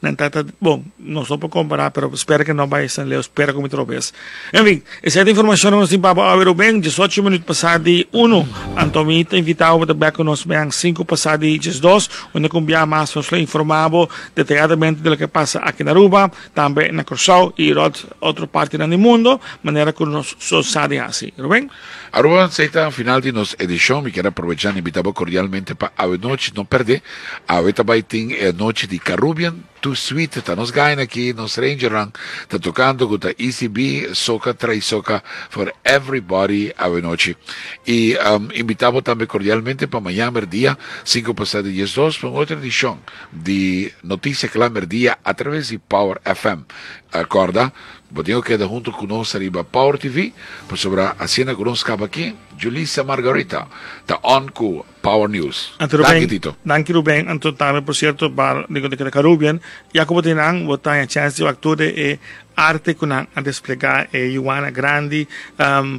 nan ta ta, bon, nos no por kompará, pero spera ke no bai esnan leu, spera ku mi trobes. En fin, esei ta informashon ku nos tin pa bo awe Ruben, diesocho minüt pasá di uno. Anto mi ta invitá bo pa ta bèk ku nos mañan sinku pasá di diesdos, unda ku un bia mas nos lo informá bo detayadamente di loke pasa aki na Aruba, tambe na Kòrsou i ròt otro partinan di mundo, manera ku nos so sa di hasi. Ruben?
Aruba esey ta final di nos edicion. Mi kier aprovecha na invita bo cordialmente pa awe nochi no perde. Awe ta bay tin e anochi di Carubbian Too Sweet. Ta nos gaina aki, nos rangernan ta tocando cu ta ECB Soca Trai Soca for everybody awe nochi. Y invita bo tambe cordialmente pa mañan merdia cinco pasa di diesdos pa un otro edicion di Noticia Cla Merdia a traves di Power FM. Corda. Bo tin ku keda huntu ku nos ariba Power TV, pasobra asina ku nos kaba aki, Julissa Margarita ta on ku Power News.
Anto Ruben,
Danki Tito.
Danki Ruben, anto tambe por cierto bar di di Carubbian, ya ku bo tin nan, bo ta haña chance di wak tur e e arte ku nan a desplegá, e yuana grandi,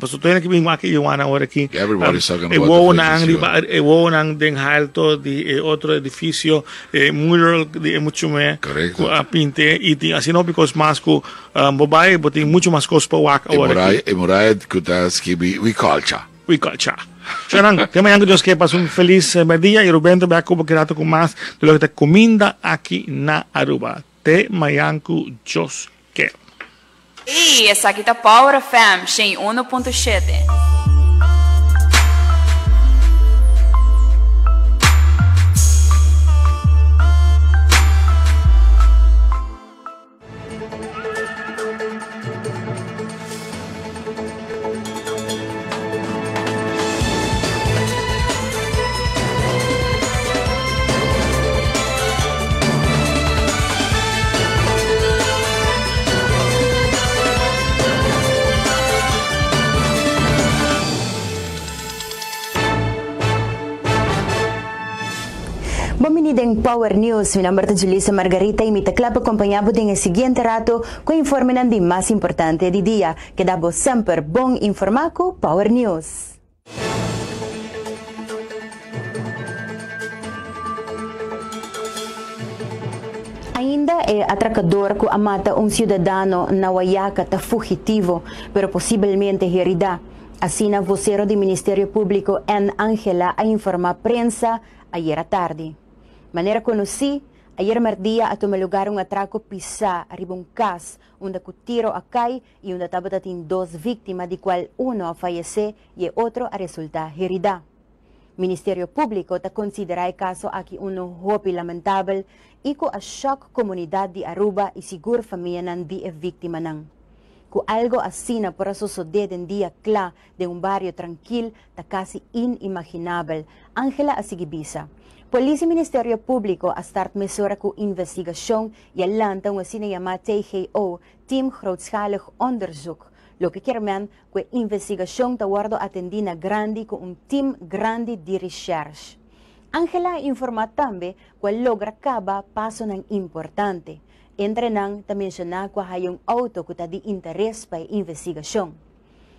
pasobra tur hende ke bin wak e yuana ora aki,
Everybody's talking
e
about the
wowonan
famous
riba,
yuana.
e wowonan den halto di e otro edifisio. E mural di e muchu me
Correcto.
ku a pinte i tin asina hopi kos mas ku bo bai bo tin muchu mas kos pa wak
E
awor
muraya,
aki.
e muraya ku ta skibi We Culture.
We Culture. Shownan, te mañan ku Dios ke pasa un felis merdia i Ruben ta bek ku bo kirato ku mas di loke ta kuminda aki na Aruba. Te mañan ku Dios ke.
Ey, esaki ta Power FM, 101.7.
Bon bini den Power News. Mi nomber ta Julissa Margarita y mi ta cla pa acompaña bo den e siguiente rato cu informenan di mas importante di dia. Keda bo semper bon informa cu Power News. Ainda e atracador cu a mata un ciudadano na Wayaca ta fugitivo, pero posibelmente herida. Asina vocero di Ministerio Publico Ann Angela a informa prensa ayera tardi. Manera conoci, ayer merdia a tuma lugar un atraco pisa ariba un cas unda cu tiro a cay y unda tabata tin dos victima di cual uno a fayece y e otro a resulta herida. Ministerio Publico ta considera e caso aki uno hopi lamentabel y cu a shock comunidad di Aruba y sigur famianan di e victimanan. Cu algo asina por a sosode den dia cla den un bario trankil ta casi inimaginabel, Angela a sigui bisa. Polis y Ministerio Publico a start mesora cu investigacion y a lanta un asina yama TGO, Team Grootschalig Onderzoek, loke kier men cu e investigacion ta wordo atendi na grandi cu un team grandi di recherche. Angela a informa tambe cu a logra caba pasonan importante. Entre nan ta menciona cu a haya un auto cu ta di interes pa e investigacion.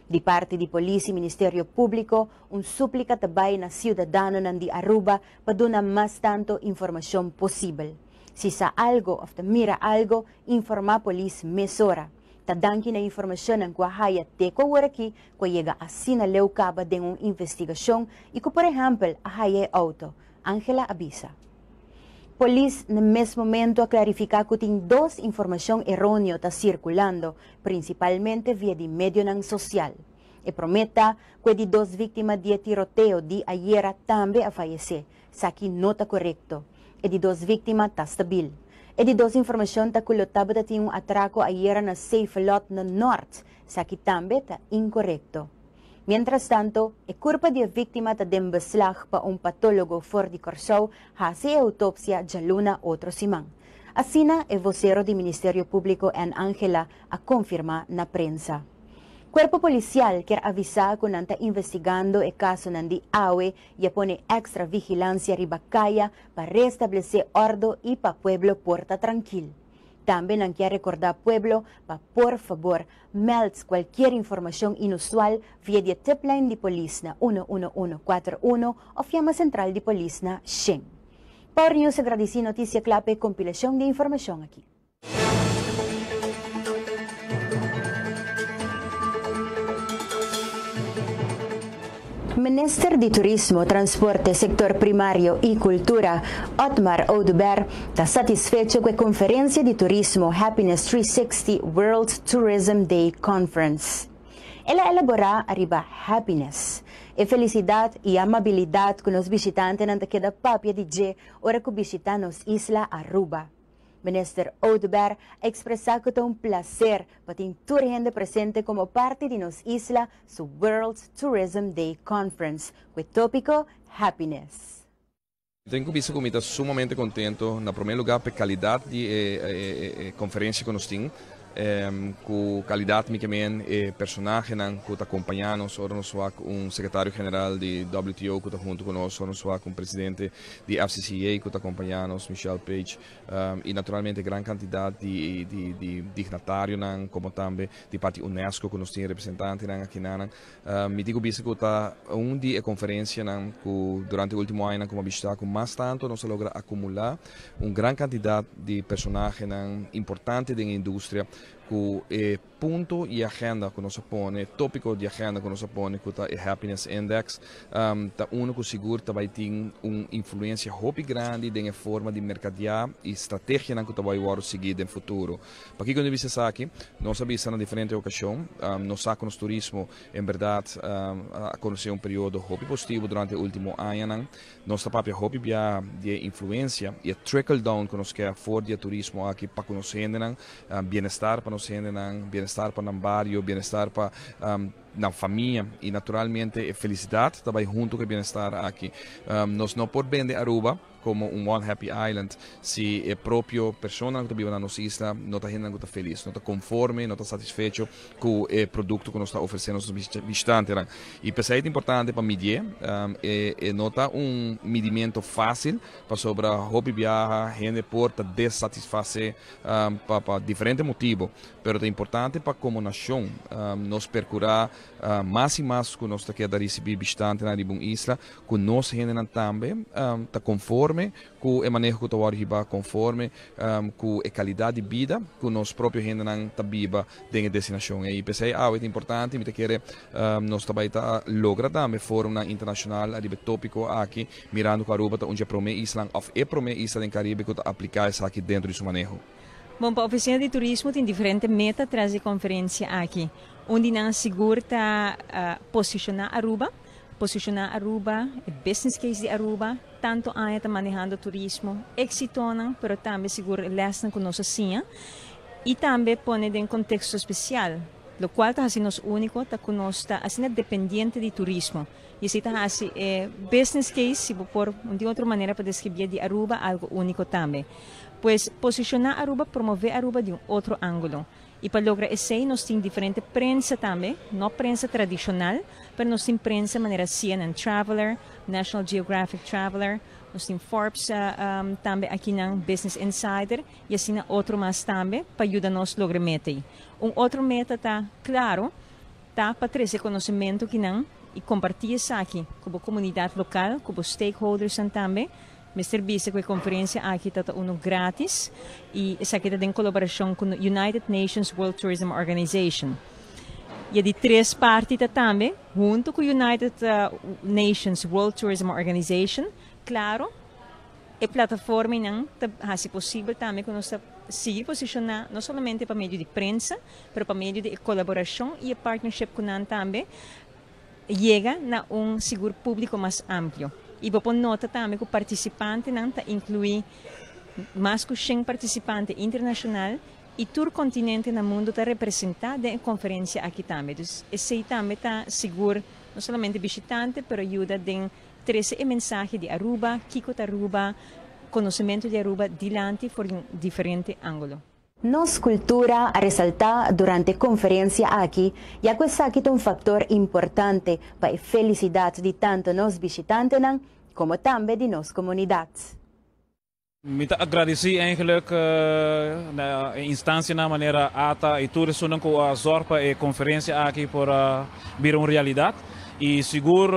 Di parti di polis y Ministerio Publico un suplica ta bay na ciudadanonan di Aruba pa duna mas tanto informacion posibel. Si sa algo of ta mira algo, informa polis mesora. Ta danki na informacionnan cu a haya te cu aworakí cu a yega asina leu caba den un investigacion y cu por ehempel a haya e auto, Angela a bisa. Polis na mes momento a clarifica cu tin dos informacion eroneo ta circulando, principalmente via di medionan social. E prome ta cu e di dos victima di e tiroteo di ayera tambe a fayece. Esaki no ta corecto. E di dos victima ta stabil. E di dos informacion ta cu lo tabata tin un atraco ayera na Safe Lot na Noord. Esaki tambe ta incorecto. Mientrastanto, e kurpa di e víktima ta den beslag pa un patólogo for di Kòrsou hasi e outopsia djaluna otro siman. Asina e vosero di Ministerio Públiko Ann Angela a konfirmá na prensa. Kuerpo Polisial kier avisá ku nan ta investigando e kasonan di awe i a pone èkstra vigilansia riba kaya pa restablesé òrdo i pa pueblo por ta trankil. Tambe nan kier recorda pueblo pa por fabor meld cualkier informacion inusual via di e tiplijn di polis na 11141 of yama central di polis na shen. Power News a gradici Noticia Cla pa e compilacion di e informacion aki. Minister di Turismo, Transporte, Sector Primario y Cultura, Otmar Oduber, ta satisfecho cu e conferencia di turismo Happiness 360 World Tourism Day Conference. El a elabora ariba happiness, e felicidad y amabilidad cu nos bishitantenan ta keda papia di dje ora cu bishita nos isla Aruba. Minister Oduber a expresa cu ta un placer pa tin tur hende presente como parti di nos isla su World Tourism Day Conference cu e topico Happiness.
Tin cu bisa cu mi ta sumamente contento na prome lugar p'e calidad di e conferencia cu nos tin. Cu calidad mi ke men e personahenan cu ta acompaña nos ora nos wak un secretario general di WTO cu ta hunto cu nos, ora nos wak un presidente di FCCA cu ta acompaña nos, Michelle Page, y naturalmente gran cantidad di dignatarionan como tambe di parti UNESCO cu nos tin representantenan akinanan. Mi tin cu bisa cu ta un di e conferencianan cu durante e ultimo añanan cu mi a bishita cu mas tanto nos a logra acumula un gran cantidad di personahenan importante den e industria cu e punto y agenda cu nos a pone, topico di agenda cu nos a pone cu ta e Happiness Index, ta uno cu sigur ta bay tin un influencia hopi grandi den e forma di mercadia y strategianan cu ta bay wordo sigui den futuro. Pakiko nos a bisa esaki? Nos a bisa na diferente ocasion, nos sa cu nos turismo en berdad a conoce un periodo hopi positivo durante e ultimo añanan. Nos ta papia hopi bia di e influencia y e trickle down cu nos ke for di e turismo aki pa cu nos hendenan, bienestar pa nos hendenan, bienestar pa nan bario, bienestar pa nan famia y naturalmente e felicidad ta bay hunto cu e bienestar aki. Nos no por bende Aruba como un One Happy Island si e propio personanan cu ta biba na nos isla no ta hendenan cu ta feliz, no ta conforme, no ta satisfecho cu e producto cu nos ta ofrece nos bishitantenan. Y p'esey ta importante pa midié. E no ta un midimento facil pasobra hopi biaha hende por ta desatisface pa diferente motibo, pero ta importante pa como nacion nos percura mas y mas cu nos ta keda ricibi bishitantenan riba un isla, cu nos hendenan tambe ta conforme cu e maneho cu ta wòrdu hiba, conforme cu e calidad di bida cu nos propio hendenan ta biba den e destinacion ei. P'esei awe ta importante, mi ta kere nos ta bai ta logra tambe forumnan internacional ariba e topico aki, mirando cu Aruba ta un dje prome islan of e prome isla den Caribe cu ta aplica esaki dentro di su maneho.
Bon, pa Oficina di Turismo tin diferente meta tras di conferencia aki. Un di nan sigur ta posiciona Aruba, posiciona Aruba, e business case di Aruba, tanto aña ta manehando turismo, exitonan, pero tambe sigur lesnan cu nos a siña y tambe pone den contexto special, locual ta haci nos unico ta cu nos ta asina dependiente di turismo y esey ta haci e business case, si bo por un di otro manera pa describie, di Aruba algo unico tambe. Pues posiciona Aruba, promove Aruba di un otro angulo. Y pa logra esey nos tin diferente prensa tambe, no prensa tradicional, pero nos tin prensa manera CNN Traveler, National Geographic Traveler, nos tin Forbes tambe akinan, Business Insider y asina otro mas tambe pa yuda nos logra meta ey. Un otro meta ta, claro, ta pa trece conocemento kinan y comparti esaki cu bo comunidad local, cu bo stakeholdersnan tambe. Mester bisa cu e conferencia aki ta ta uno gratis y esaki ta den colaboracion cu United Nations World Tourism Organization. Y e di tres parti ta tambe hunto cu United Nations World Tourism Organization. Claro, e plataformanan ta haci posibel tambe cu nos ta sigui posiciona no solamente pa medio di prensa, pero pa medio di e colaboracion y e partnership cu nan tambe yega na un sigur públiko mas amplio. I bo por nota tambe ku partisipantenan ta inkluí mas ku shen partisipante internashonal i tur kontinente na mundu ta representá den e konferensia aki tambe. Dus esei tambe ta sigur no solamente bishitante pero yuda den trese e mensahe di Aruba, kiko ta Aruba, konosementu di Aruba dilanti for di un diferente ángulo.
Nos cultura a resalta durante e conferencia aki, ya cu esaki ta un factor importante pa e felicidad di tanto nos bishitantenan como tambe di nos comunidad.
Mi ta agradesí eigenlijk na e instancianan manera ata y tur esunnan cu a zorg pa e conferencia aki por a bira un realidad. Y sigur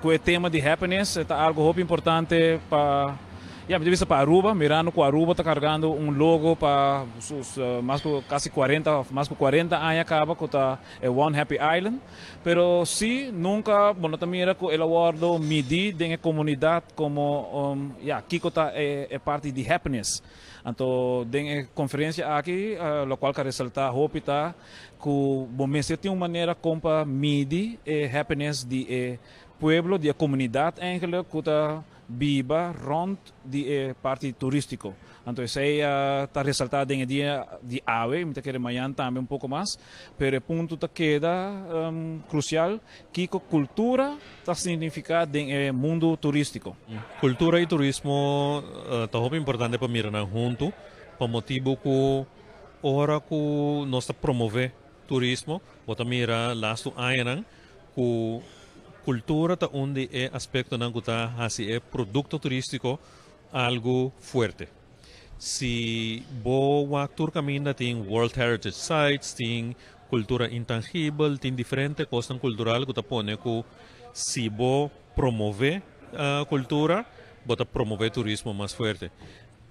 cu e tema di happiness ta algo hopi importante pa, ya, mi ta bisa pa Aruba, mirando cu Aruba ta cargando un logo pa mas cu casi cuarenta of mas cu cuarenta aña caba cu ta e One Happy Island. Pero si nunca bo no ta mira cu el a wordo midi den e comunidad como, ya, kico ta e parti di happiness. Anto den e conferencia aki locual ca resalta hopi ta cu bo mester tin un manera con pa midi e happiness di e pueblo, di e comunidad eigenlijk cu ta biba rond di e parti turistico. Anto esey ta resalta den e dia di awe, mi ta kere mañan tambe un poco mas, pero e punto ta keda crucial, kico cultura ta significa den e mundo turistico.
Cultura y turismo ta hopi importante pa mira nan hunto, pa motibo cu ora cu nos ta promove turismo, bo ta mira lastu añanan cu cultura ta un di e aspectonan cu ta haci e producto turistico algo fuerte. Si bo wak tur caminda tin World Heritage Sites, tin cultura intangibel, tin diferente cosnan cultural cu ta pone cu si bo promove cultura, bo ta promove turismo mas fuerte.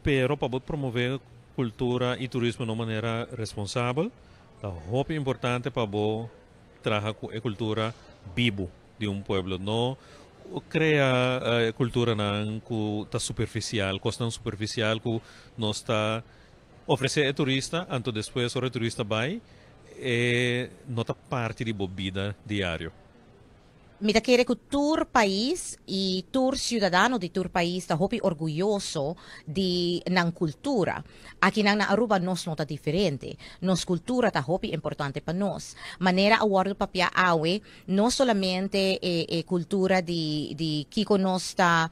Pero pa bo promove cultura y turismo na un manera responsabel, ta hopi importante pa bo traha cu e cultura bibu di un pueblo. No crea culturanan cu ta superficial, cosnan superficial cu nos ta ofrece e turista, anto despues ora e turista bay e no ta parti di bo bida diario.
Mi ta kere ku tur pais i tur siudadano di tur pais ta hopi orguyoso di nan kultura. Akinan na Aruba nos no ta diferente. Nos kultura ta hopi importante pa nos. Manera a wòrdu papia awe, no solamente e e kultura di di kiko nos ta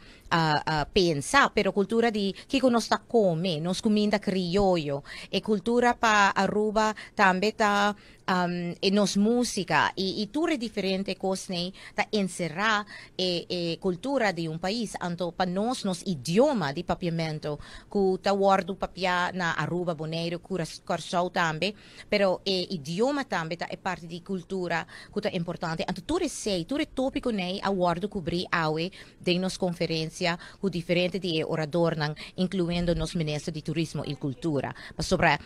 pensa, pero kultura di kiko nos ta kome, nos kuminda krioyo. E kultura pa Aruba tambe ta e nos músika i i tur e diferente kosnan ta enserá e e kultura di un pais. Anto pa nos, nos idioma di papiamentu ku ta wòrdu papiá na Aruba, Boneiru, Kòrsou tambe, pero e idioma tambe ta e parti di kultura ku ta importante. Anto tur esei, tur e tópikonan a wòrdu kubrí awe den nos konferensia ku diferente di e oradornan, inkluendo nos Minister di Turismo i Kultura. Pasobra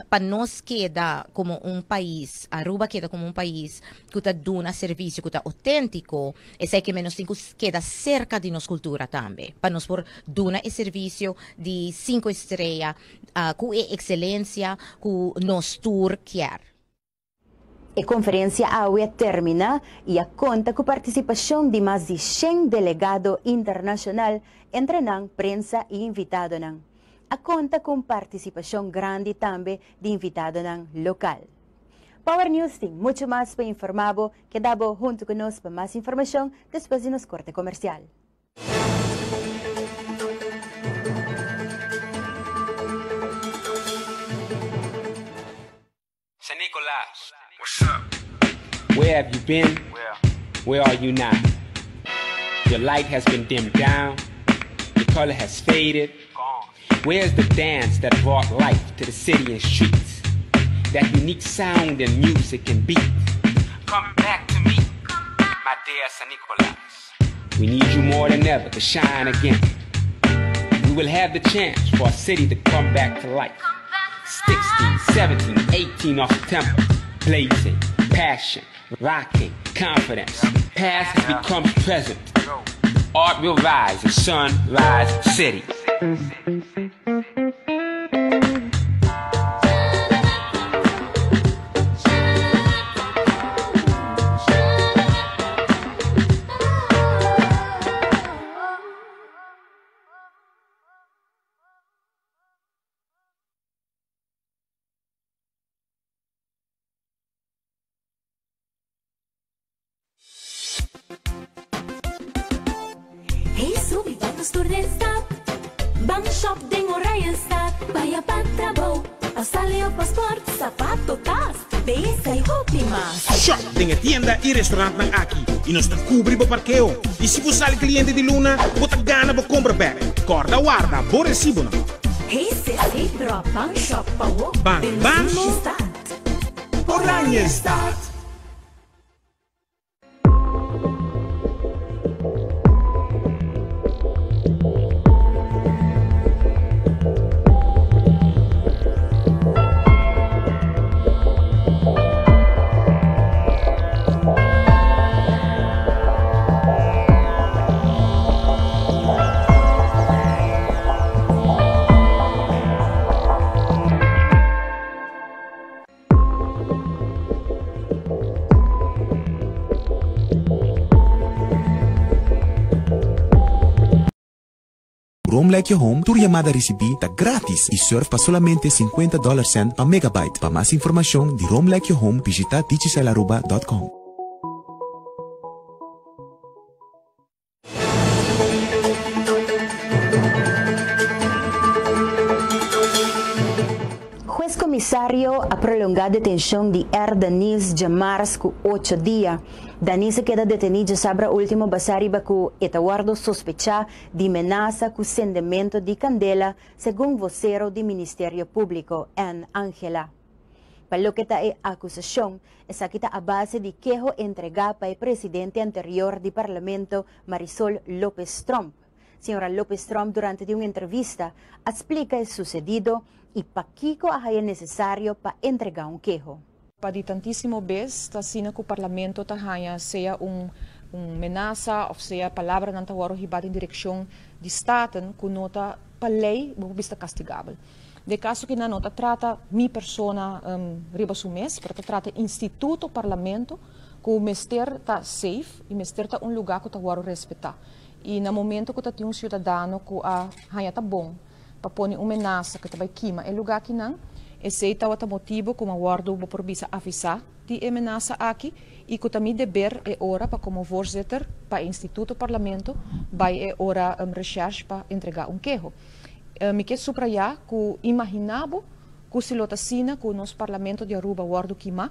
Pa nos keda komo un pais, Aruba keda komo un pais ku ta duna servisio ku ta outéntiko, esei ke men nos tin ku keda serka di nos kultura tambe, pa nos por duna e servisio di sinku estrea ku e ekselensia ku nos tur kier.
E konferensia awe a terminá i a konta ku partisipashon di mas di shen delegado internashonal, entre nan prensa i invitadonan. A konta ku un partisipashon grandi tambe di invitadonan lokal. Power News tin muchu mas pa informá bo, keda bo huntu ku nos pa mas informashon despues di nos korte komersial.
San Nicolas. What's up? Where have you been? Where? Where are you now? Your light has been dimmed down. Your color has faded. Gone. Where's the dance that brought life to the city and streets? That unique sound and music and beat. Come back to me, my dear San Nicolas. We need you more than ever to shine again. We will have the chance for our city to come back to life. 16, 17, 18 of September. Blazing, passion, rocking, confidence. Past has become present. Art will rise in Sunrise City.
Hey subi ban nos tur den stad Ban shop den Oranjestad Baya pa trabou, pa sali of pa sport Sapato, tas, beyesa y hopi mas.
Shop den e tienda y restaurantnan aki.
I nos ta kubri bo parkeo. I si bo sali kliente di luna, bo ta gana bo kompra bèk. Kòrda warda bo resibonan.
Hey sis, hey bro, ban shop pa wo
Ban
den
ban
sushi
no.
stad.
Oranjestad.
Roam Like Your Home, tur yamada risibí ta gratis i surf pa solamente 50 dollar cent pa megabyte. Pa mas informashon di Roam Like Your Home bishita digicelaruba dot com.
Hues komisario a prolongá detenshon di R. Daniz djamars ku ocho dia. Daniz a keda detení djasabra último basá riba ku e ta wòrdu sospechá di menasa ku sendemento di kandela, segun vosero di Ministerio Públiko, Ann Angela. Pa loke ta e akusashon, esaki ta a base di keho entregá pa e presidente anterior di Parlamento, Marisol Lopez Tromp. Señora Lopez Tromp durante di un entrevista a splika e susedido i pakiko a haya nesesario pa entregá un keho.
Pa di tantísimo bes ta asina ku Parlamento ta haña sea un un menasa òf sea palabranan ta wòrdu hibá den direkshon di Staten ku no ta pa lei bo por bisa ta kastigabel. Den kaso kinan no ta trata mi persona riba su mes, pero ta trata instituto Parlamento ku mester ta safe i mester ta un lugá ku ta wòrdu respetá. I na momento ku ta tin un siudadano ku a haña ta bon pa pone un menasa ku ta bai kima e lugá kinan, esei tabata motibu ku mi a wòrdu, bo por bisa, avisá di e menasa aki i ku ta mi deber e ora pa komo voorzitter pa e instituto Parlamento bai e ora recherche pa entregá un keho. Mi ke subrayá ku imaginá bo ku si lo ta asina ku nos Parlamento di Aruba wòrdu kimá,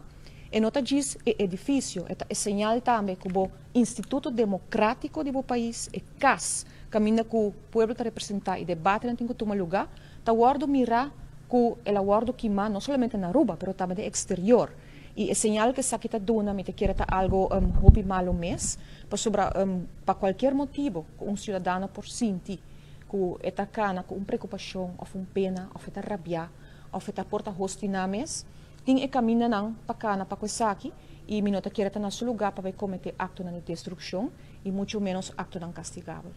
e no ta djis e edifisio, e ta e señal tambe ku bo instituto demokratiko di bo pais, e kas kaminda ku pueblo ta representá i debatenan tin ku tuma lugá, ta wòrdu mirá ku el a wòrdu kimá no solamente na Aruba pero tambe den eksterior. I e señal ku esaki ta duna mi ta kere ta algu hopi malu mes, pasobra pa kualkier motibu ku un siudadano por sinti ku e ta kana ku un preokupashon òf un pena òf e ta rabiá òf e ta por ta hostiná mes, tin e kamindanan pa kana pa ku esaki i mi no ta kere ta na su lugá pa bai kometé aktonan di destrukshon i muchu ménos aktonan kastigabel.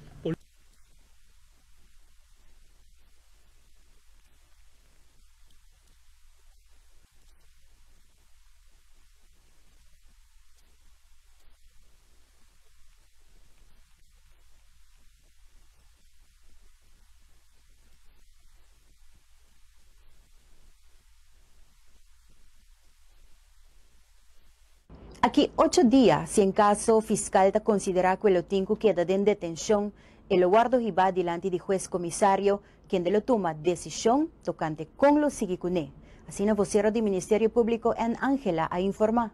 Aki ocho dia, si en kaso fiskal ta konsiderá ku e lo tin ku keda den detenshon, e lo wòrdu hibá dilanti di hues komisario, kende lo tuma desishon tokante kon lo sigui kuné. Asina vosero di Ministerio Públiko Ann Angela a informá.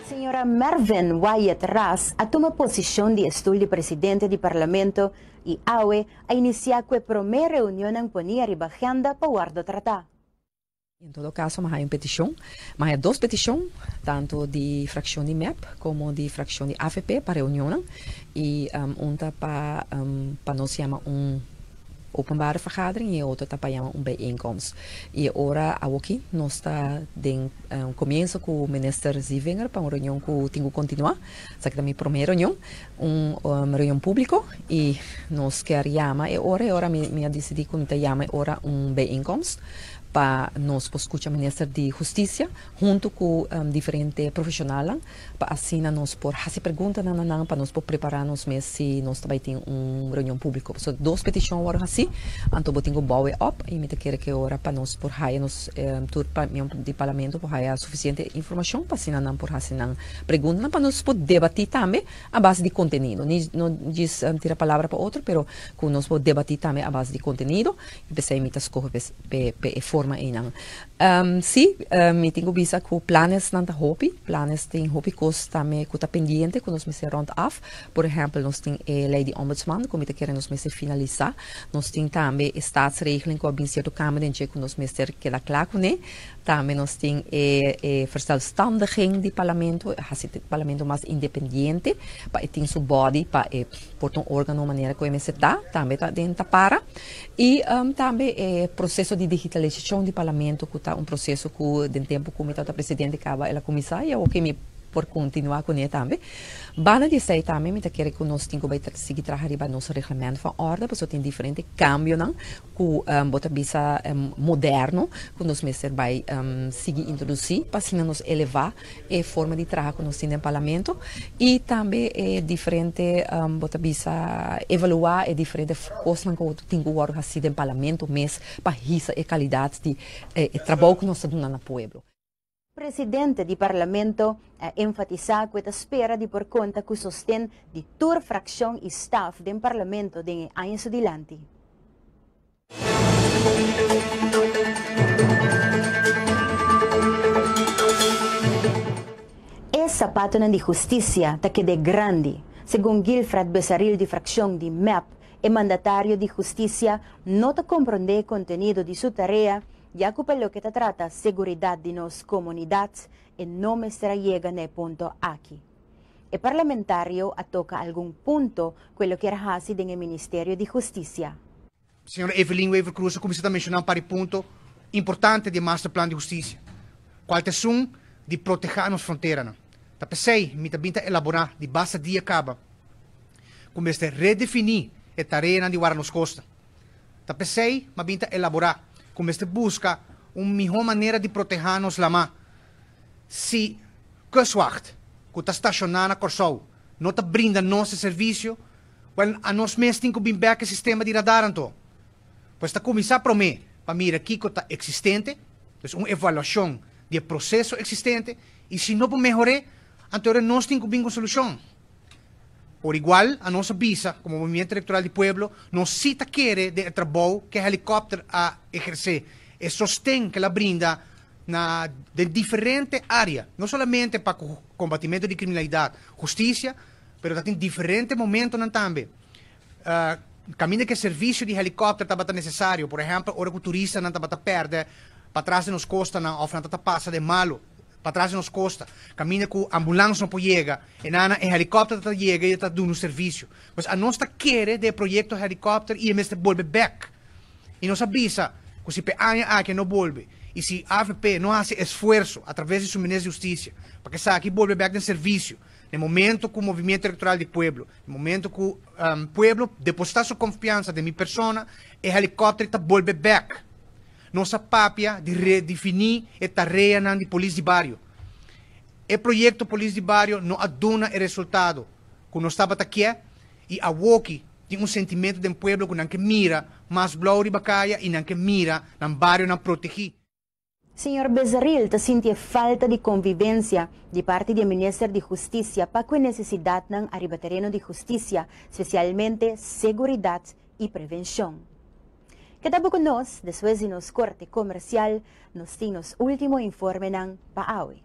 Señora Mervin Wyatt Ras a tuma posishon di e stul di presidente di Parlamento i awe a inisiá ku e promé reunionnan poní ariba agenda pa wòrdu tratá.
En todo caso mi a haya un peticion, mi a haya dos peticion, tanto di fraccion di mep como di fraccion di avp pa reunionnan y un ta pa pa nos yama un openbare vergadering y e otro ta pa yama un bijeenkomst. Y e ora awoki nos ta den comienzo cu Minister Zievinger pa un reunion cu tin cu continua, esaki ta mi prome reunion, un reunion publico y nos kier yama e ora, e ora mi a dicidi cu mi ta yama e ora un bijeenkomst. pa nos por skucha Minister di Hustisia huntu ku diferente profeshonalnan pa asina nos por hasi preguntanan na nan pa nos por prepará nos mes si nos ta bai tin un reunion públiko. Pasobra dos petishon a wòrdu hasí. grandi, anto bo tin ku bouw e op i mi ta kere ku e ora pa nos por haya nos tur miembro di parlamento por haya sufisiente informashon pa asina nan por hasi nan preguntanan pa nos por debatí tambe a base di kontenido, ni no djis tira palabra pa otro pero ku nos por debatí tambe a base di kontenido i p'esei mi ta skohe p'e e forma einan. Sí, mi tin ku bisa ku planesnan ta hopi, planes tin hopi kos tambe ku ta pendiente ku nos mester rònt af. Por ehèmpel, nos tin e lei di ombudsman ku mi ta kere nos mester finalisá. Nos tin tambe e staatsregeling ku a bin sierto kambio den dje ku nos mester keda kla kuné. Tambe nos tin e e verzelfstandiging di parlamento, hasi parlamento mas independiente pa e tin su body pa e por ta un órgano manera ku e mester ta, tambe ta den ta para. I tambe e proseso di digitalisashon di parlamento ku ta un proseso ku den tempu ku mi tabata presidente kaba el a kuminsá i awor ke mi por kontinuá kuné tambe. Banda di esei tambe mi ta kere ku nos tin ku bai sigui traha riba nos reglamento van orde pasobra tin diferente kambionan ku bo ta bisa moderno ku nos mester bai sigui introdusí pa asina nos elevá e forma di traha ku nos tin den parlamento i tambe e diferente bo ta bisa evaluá e diferente kosnan ku tin ku wòrdu hasí den parlamento mes pa hisa e kalidat di e trabou ku nos ta duna na pueblo.
Presidente di Parlamento a enfatisá ku e ta spera di por konta ku sosten di tur frakshon i staf den Parlamento den e aña su dilanti. E sapatonan di hustisia ta kede grandi, segun Guilfred Besaril di frakshon di mep. E mandatario di hustisia no ta komprondé e kontenido di su tarea ya ku pa loke ta trata seguridat di nos komunidat e no mester a yega na e punto aki. E parlamentario a toka algun punto ku e lo kier hasi den e Ministerio di Hustisia.
Señora Evelyn Wever-Croes a kuminsá ta menshoná un par di punto importante di e Masterplan di Hustisia, kual ta esun di protehá nos fronteranan. Ta p'esei mi ta bin ta elaborá di basta dia kaba ku mester redefiní e tareanan di wara nos kosta. Ta p'esei m'a bin ta elaborá ku mester buska un mihó manera di protehá nos lamá. Si Kustwacht, ku ta stashoná na Kòrsou, no ta brinda nos e servisio, wèl anos mes tin ku bin bèk e sistema di radar anto. Pues ta kuminsá promé pa mira kiko ta eksistente, dus un evaluashon di e proseso eksistente, i si no por mehor'é, anto ora nos tin ku bin ku un solushon. Por igual, anos a bisa, komo Movimiento Electoral di Pueblo, nos sí ta kere den e trabou ku e helikòpter a ehersé, e sosten ku el a brinda na den diferente área, no solamente pa ku kombatimentu di kriminalidat, hustisia, pero ta tin diferente momentonan tambe kaminda ku e servisio di helikòpter tabata nesesario, por ehèmpel ora ku turistanan tabata pèrdè patras di nos kostanan òf nan ta ta pasa den malu. Patras di nos kosta, kaminda ku ambulans no por yega, e nana e helikòpter ta yega i e ta duna un servisio. Pues anos ta kere den e proyekto helikòpter i e mester bolbe bèk. I nos a bisa ku si p'e aña aki e no bolbe i si avp no hasi esfuerso atraves di su Minister di Hustisia pa ku esaki bolbe bèk den servisio den momento ku Movimiento Electoral di Pueblo, den momento ku pueblo depositá su konfiansa den mi persona, e helikòpter ta bolbe bèk. Nos a papia di redefiní e tareanan di polis di bario. E proyekto Polis di Bario no a duna e resultado ku nos tabata kier i awoki tin un sentimentu den pueblo ku nan ke mira mas blou riba kaya i nan ke mira nan barionan protegí.
Señor Besaril ta sinti e falta di konvivensia di parti di e Minister di Hustisia pa ku e nesesidatnan ariba tereno di hustisia, spesialmente seguridat i prevenshon. Keda bo ku nos, despues di nos korte komersial nos tin nos último informenan pa awe.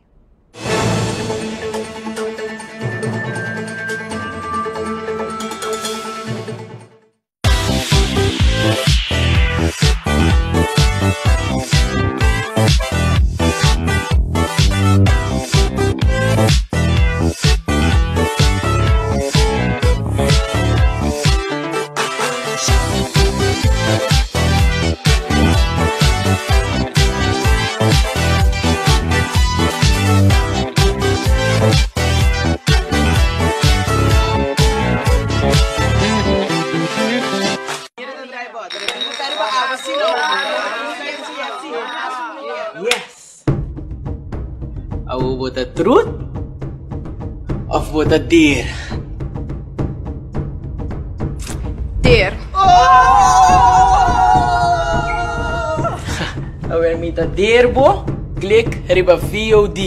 Yes! Awo bo ta trut of bo ta dir?
Dir.
Oh! Awel mi ta derbo, klik riba VOD.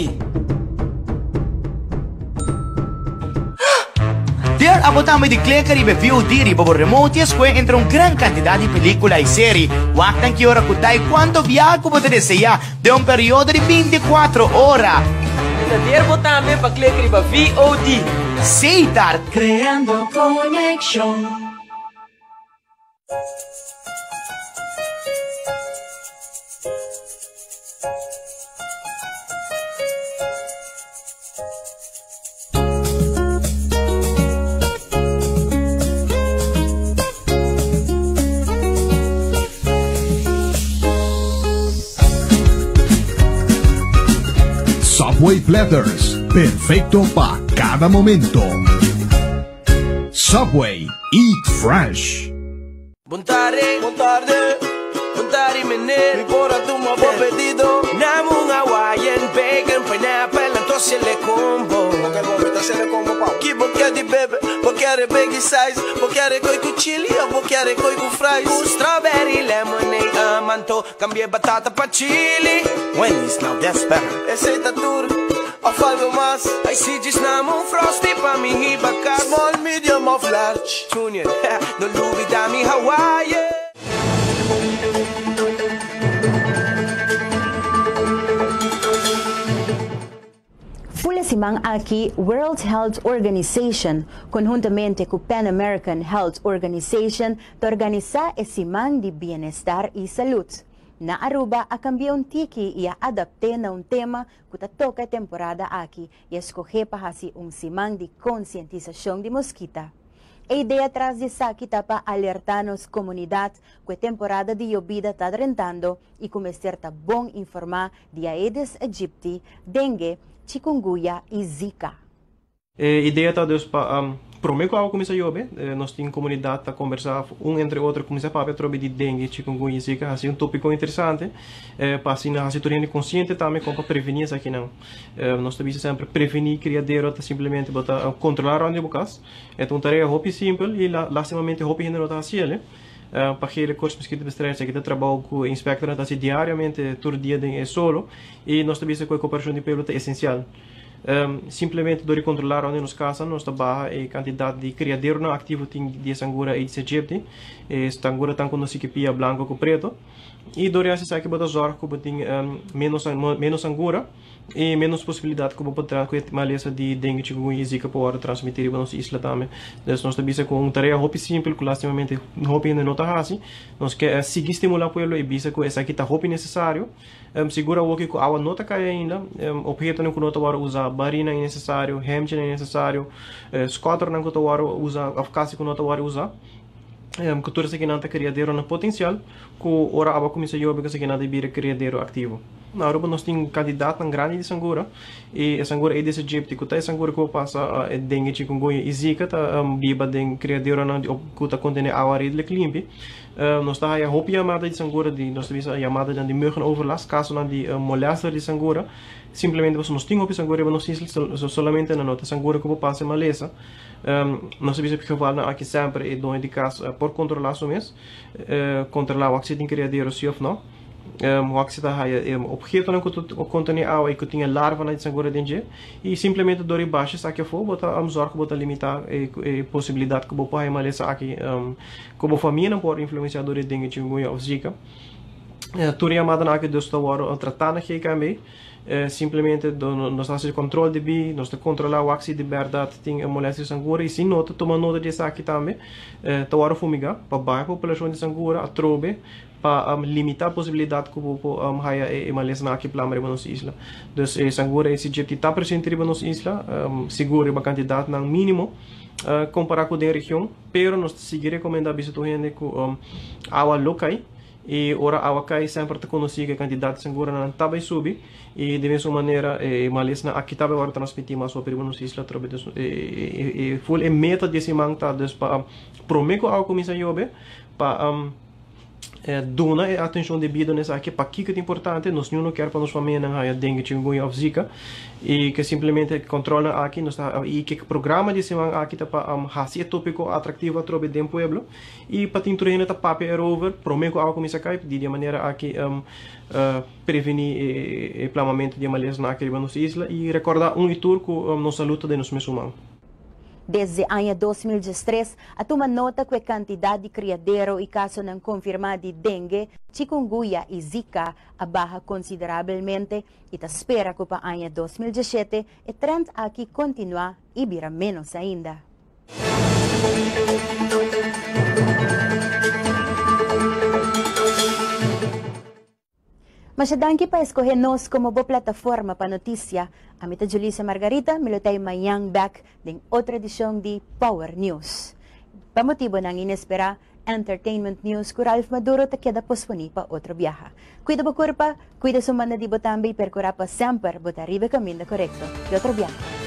Der abo tambe di klika riba e VOD riba bo remote i escohe entre un gran cantidad di pelicula i seri. Wak nan ki ora cu ta i cuanto biaha cu bo ta desea den un periodo di 24 ora.
Mi ta derbo tambe pa klik riba VOD.
Setar.
Creando conexion.
Subway Platters, perfecto pa cada momento. Subway, eat fresh.
Bon tarde, bon tarde, bon tarde meneer. Mi por a tuma bo pedido. Nam un Hawaiian bacon, pineapple, anto sele combo. Ok, bo mi ta sele combo pa. Ki bo kier di bebe? Bo kier e biggie size? Bo kier e koi ku chili of bo kier e koi ku fries? Ku strawberry lemonade, anto cambia batata pa chili.
Wendy's, now that's better.
Esey ta tur. Of algo mas? Ay si djis nam un frosty pa mi hiba kas. Small, medium of large? Junior, no lubida mi Hawaii.
Ful e siman aki World Health Organization konhuntamente ku Pan American Health Organization ta organisá e Siman di Bienestar i Salud. Na Aruba a kambia un tiki i a adapt'é na un tema ku ta toka e temporada aki i a skohé pa hasi un siman di konsientisashon di moskita. E idea tras di esaki ta pa alertá nos komunidat ku e temporada di yobida ta drentando i ku mester ta bon informá di Aedes aegypti, dengue, chikungunya i Zika.
E idea ta dus pa prome ku awa kuminsá yobe, nos tin komunidat ta kombersá un entre otro kuminsá papia atrobe di dengue, chikungunya i zika, hasi un topiko interesante pa asina hasi tur hende konsiente tambe kon pa prevení esakinan. Nos ta bisa semper prevení kriadero ta simplemente bo ta kontrolá rònt di bo kas. E ta un tarea hopi simpel i lastimamente hopi hende no ta hasi el. Pa gele koorts mosquitobestrijding esaki ta trabou ku e inspektornan ta hasi diariamente tur dia den e solo i nos ta bisa ku e koperashon di pueblo ta esensial. Simplemente dor di kontrolá rònt di nos kasa nos ta baha e kantidat di kriaderonan aktivo tin di e sangura Aedes aegypti, e sangura tan konosí ku pia blanko ku preto. I dor di hasi esaki bo ta zòrg ku bo tin ménos ménos sangura i ménos posibilidat ku bo por ku e malesa di dengue, chikungunya i zika por wòrdu transmití riba nos isla tambe. Dus nos ta bisa ku un tarea hopi simpel ku lastimamente hopi hende no ta hasi. Nos ke sigui stimulá pueblo i bisa ku esaki ta hopi nesesario. Sigur awoki ku awa no ta kai ainda, ophetonan ku no ta wòrdu usá, barinan innesesario, hemchinan innesesario, skòternan ku ta wòrdu usá òf kasi ku no ta wòrdu usá, ku tur esakinan ta kriaderonan potensial ku ora awa kuminsá yobe ku esakinan ta bira kriadero aktivo. Na Aruba nos tin kantidatnan grandi di sangura i e sangura Aedes aegypti ku ta e sangura ku por pasa e dengue, chikungunya i zika ta biba den kriaderonan ku ta kontené awa redelijk limpi. Nos ta haya hopi yamada di sangura di, nos ta bisa yamadanan di muggenoverlast, kasonan di molester di sangura, simplemente pasobra nos tin hopi sangura riba nos isla, solamente nan no ta sangura ku por pasa e malesa. Nos ta bisa gevalnan aki semper e doño di kas por kontrolá su mes, kontrolá wak si tin kriadero si òf no, wak si ta haya e ophetonan ku ta kontené awa i ku tin e larvanan di sangura den dje, i simplemente dor e basha esaki afó bo ta zòrg ku bo ta limitá e posibilidat ku bo por haya malesa aki. Ku bo famianan por influensiá dor di dengue, chikungunya òf zika. Tur e yamadanan aki dus ta wòrdu tratá na GKMB. Simplemente nos ta hasi kòntròl di bi, nos ta kontrolá wak si di bèrdat tin e molèstia di sangura i si no ta tuma nota di esaki tambe ta wòrdu fumigá pa baha e populashon di sangura atrobe pa limitá posibilidat ku bo por haya e malesanan aki plama riba nos isla. Dus e sangura ACGT ta presente riba nos isla, sigur riba kantidatnan mínimo kompará ku den region. Pero nos ta sigui recomenda bisa tur hende cu awa lo cay y ora awa cay semper ta conoci cu e cantidad di sanguranan ta bay subi y di mesun manera e malesnan aki ta bay worde transmiti mas hopi riba nos isla atrobe. Dus e full e meta di e siman ta dus pa prome cu awa cuminsa yobe pa. Duna e atencion debido na esaki, pakico ta importante, nos niun no kier pa nos famianan haya dengue, chikungunya of zika y ke simplemente e controlnan aki nos ta y ke programa di siman aki ta pa haci e topico atractivo atrobe den pueblo y pa tin tur hende ta papia erover prome cu awa cuminsa cay di e manera aki preveni e plamamento di e malesanan aki riba nos isla y recorda un y tur cu nos salud ta den nos mesun man.
Desde aña 2013 a tuma nota ku e kantidat di kriadero i kasonan konfirmá di dengue, chikungunya i zika a baha konsiderabelmente i ta spera ku pa aña 2017 e trend aki kontinuá i bira ménos ainda. Masha danki pa escoge nos como bo plataforma pa noticia. Ami ta Julissa Margarita, mi lo ta mañan back den otro edicion di Power News. Pa motibonan inespera, Entertainment News cu Ralph Maduro ta keda posponi pa otro biaha. Cuida bo curpa, cuida su manda di bo tambe y percura pa semper bo ta riba e caminda corecto. Te otro biaha.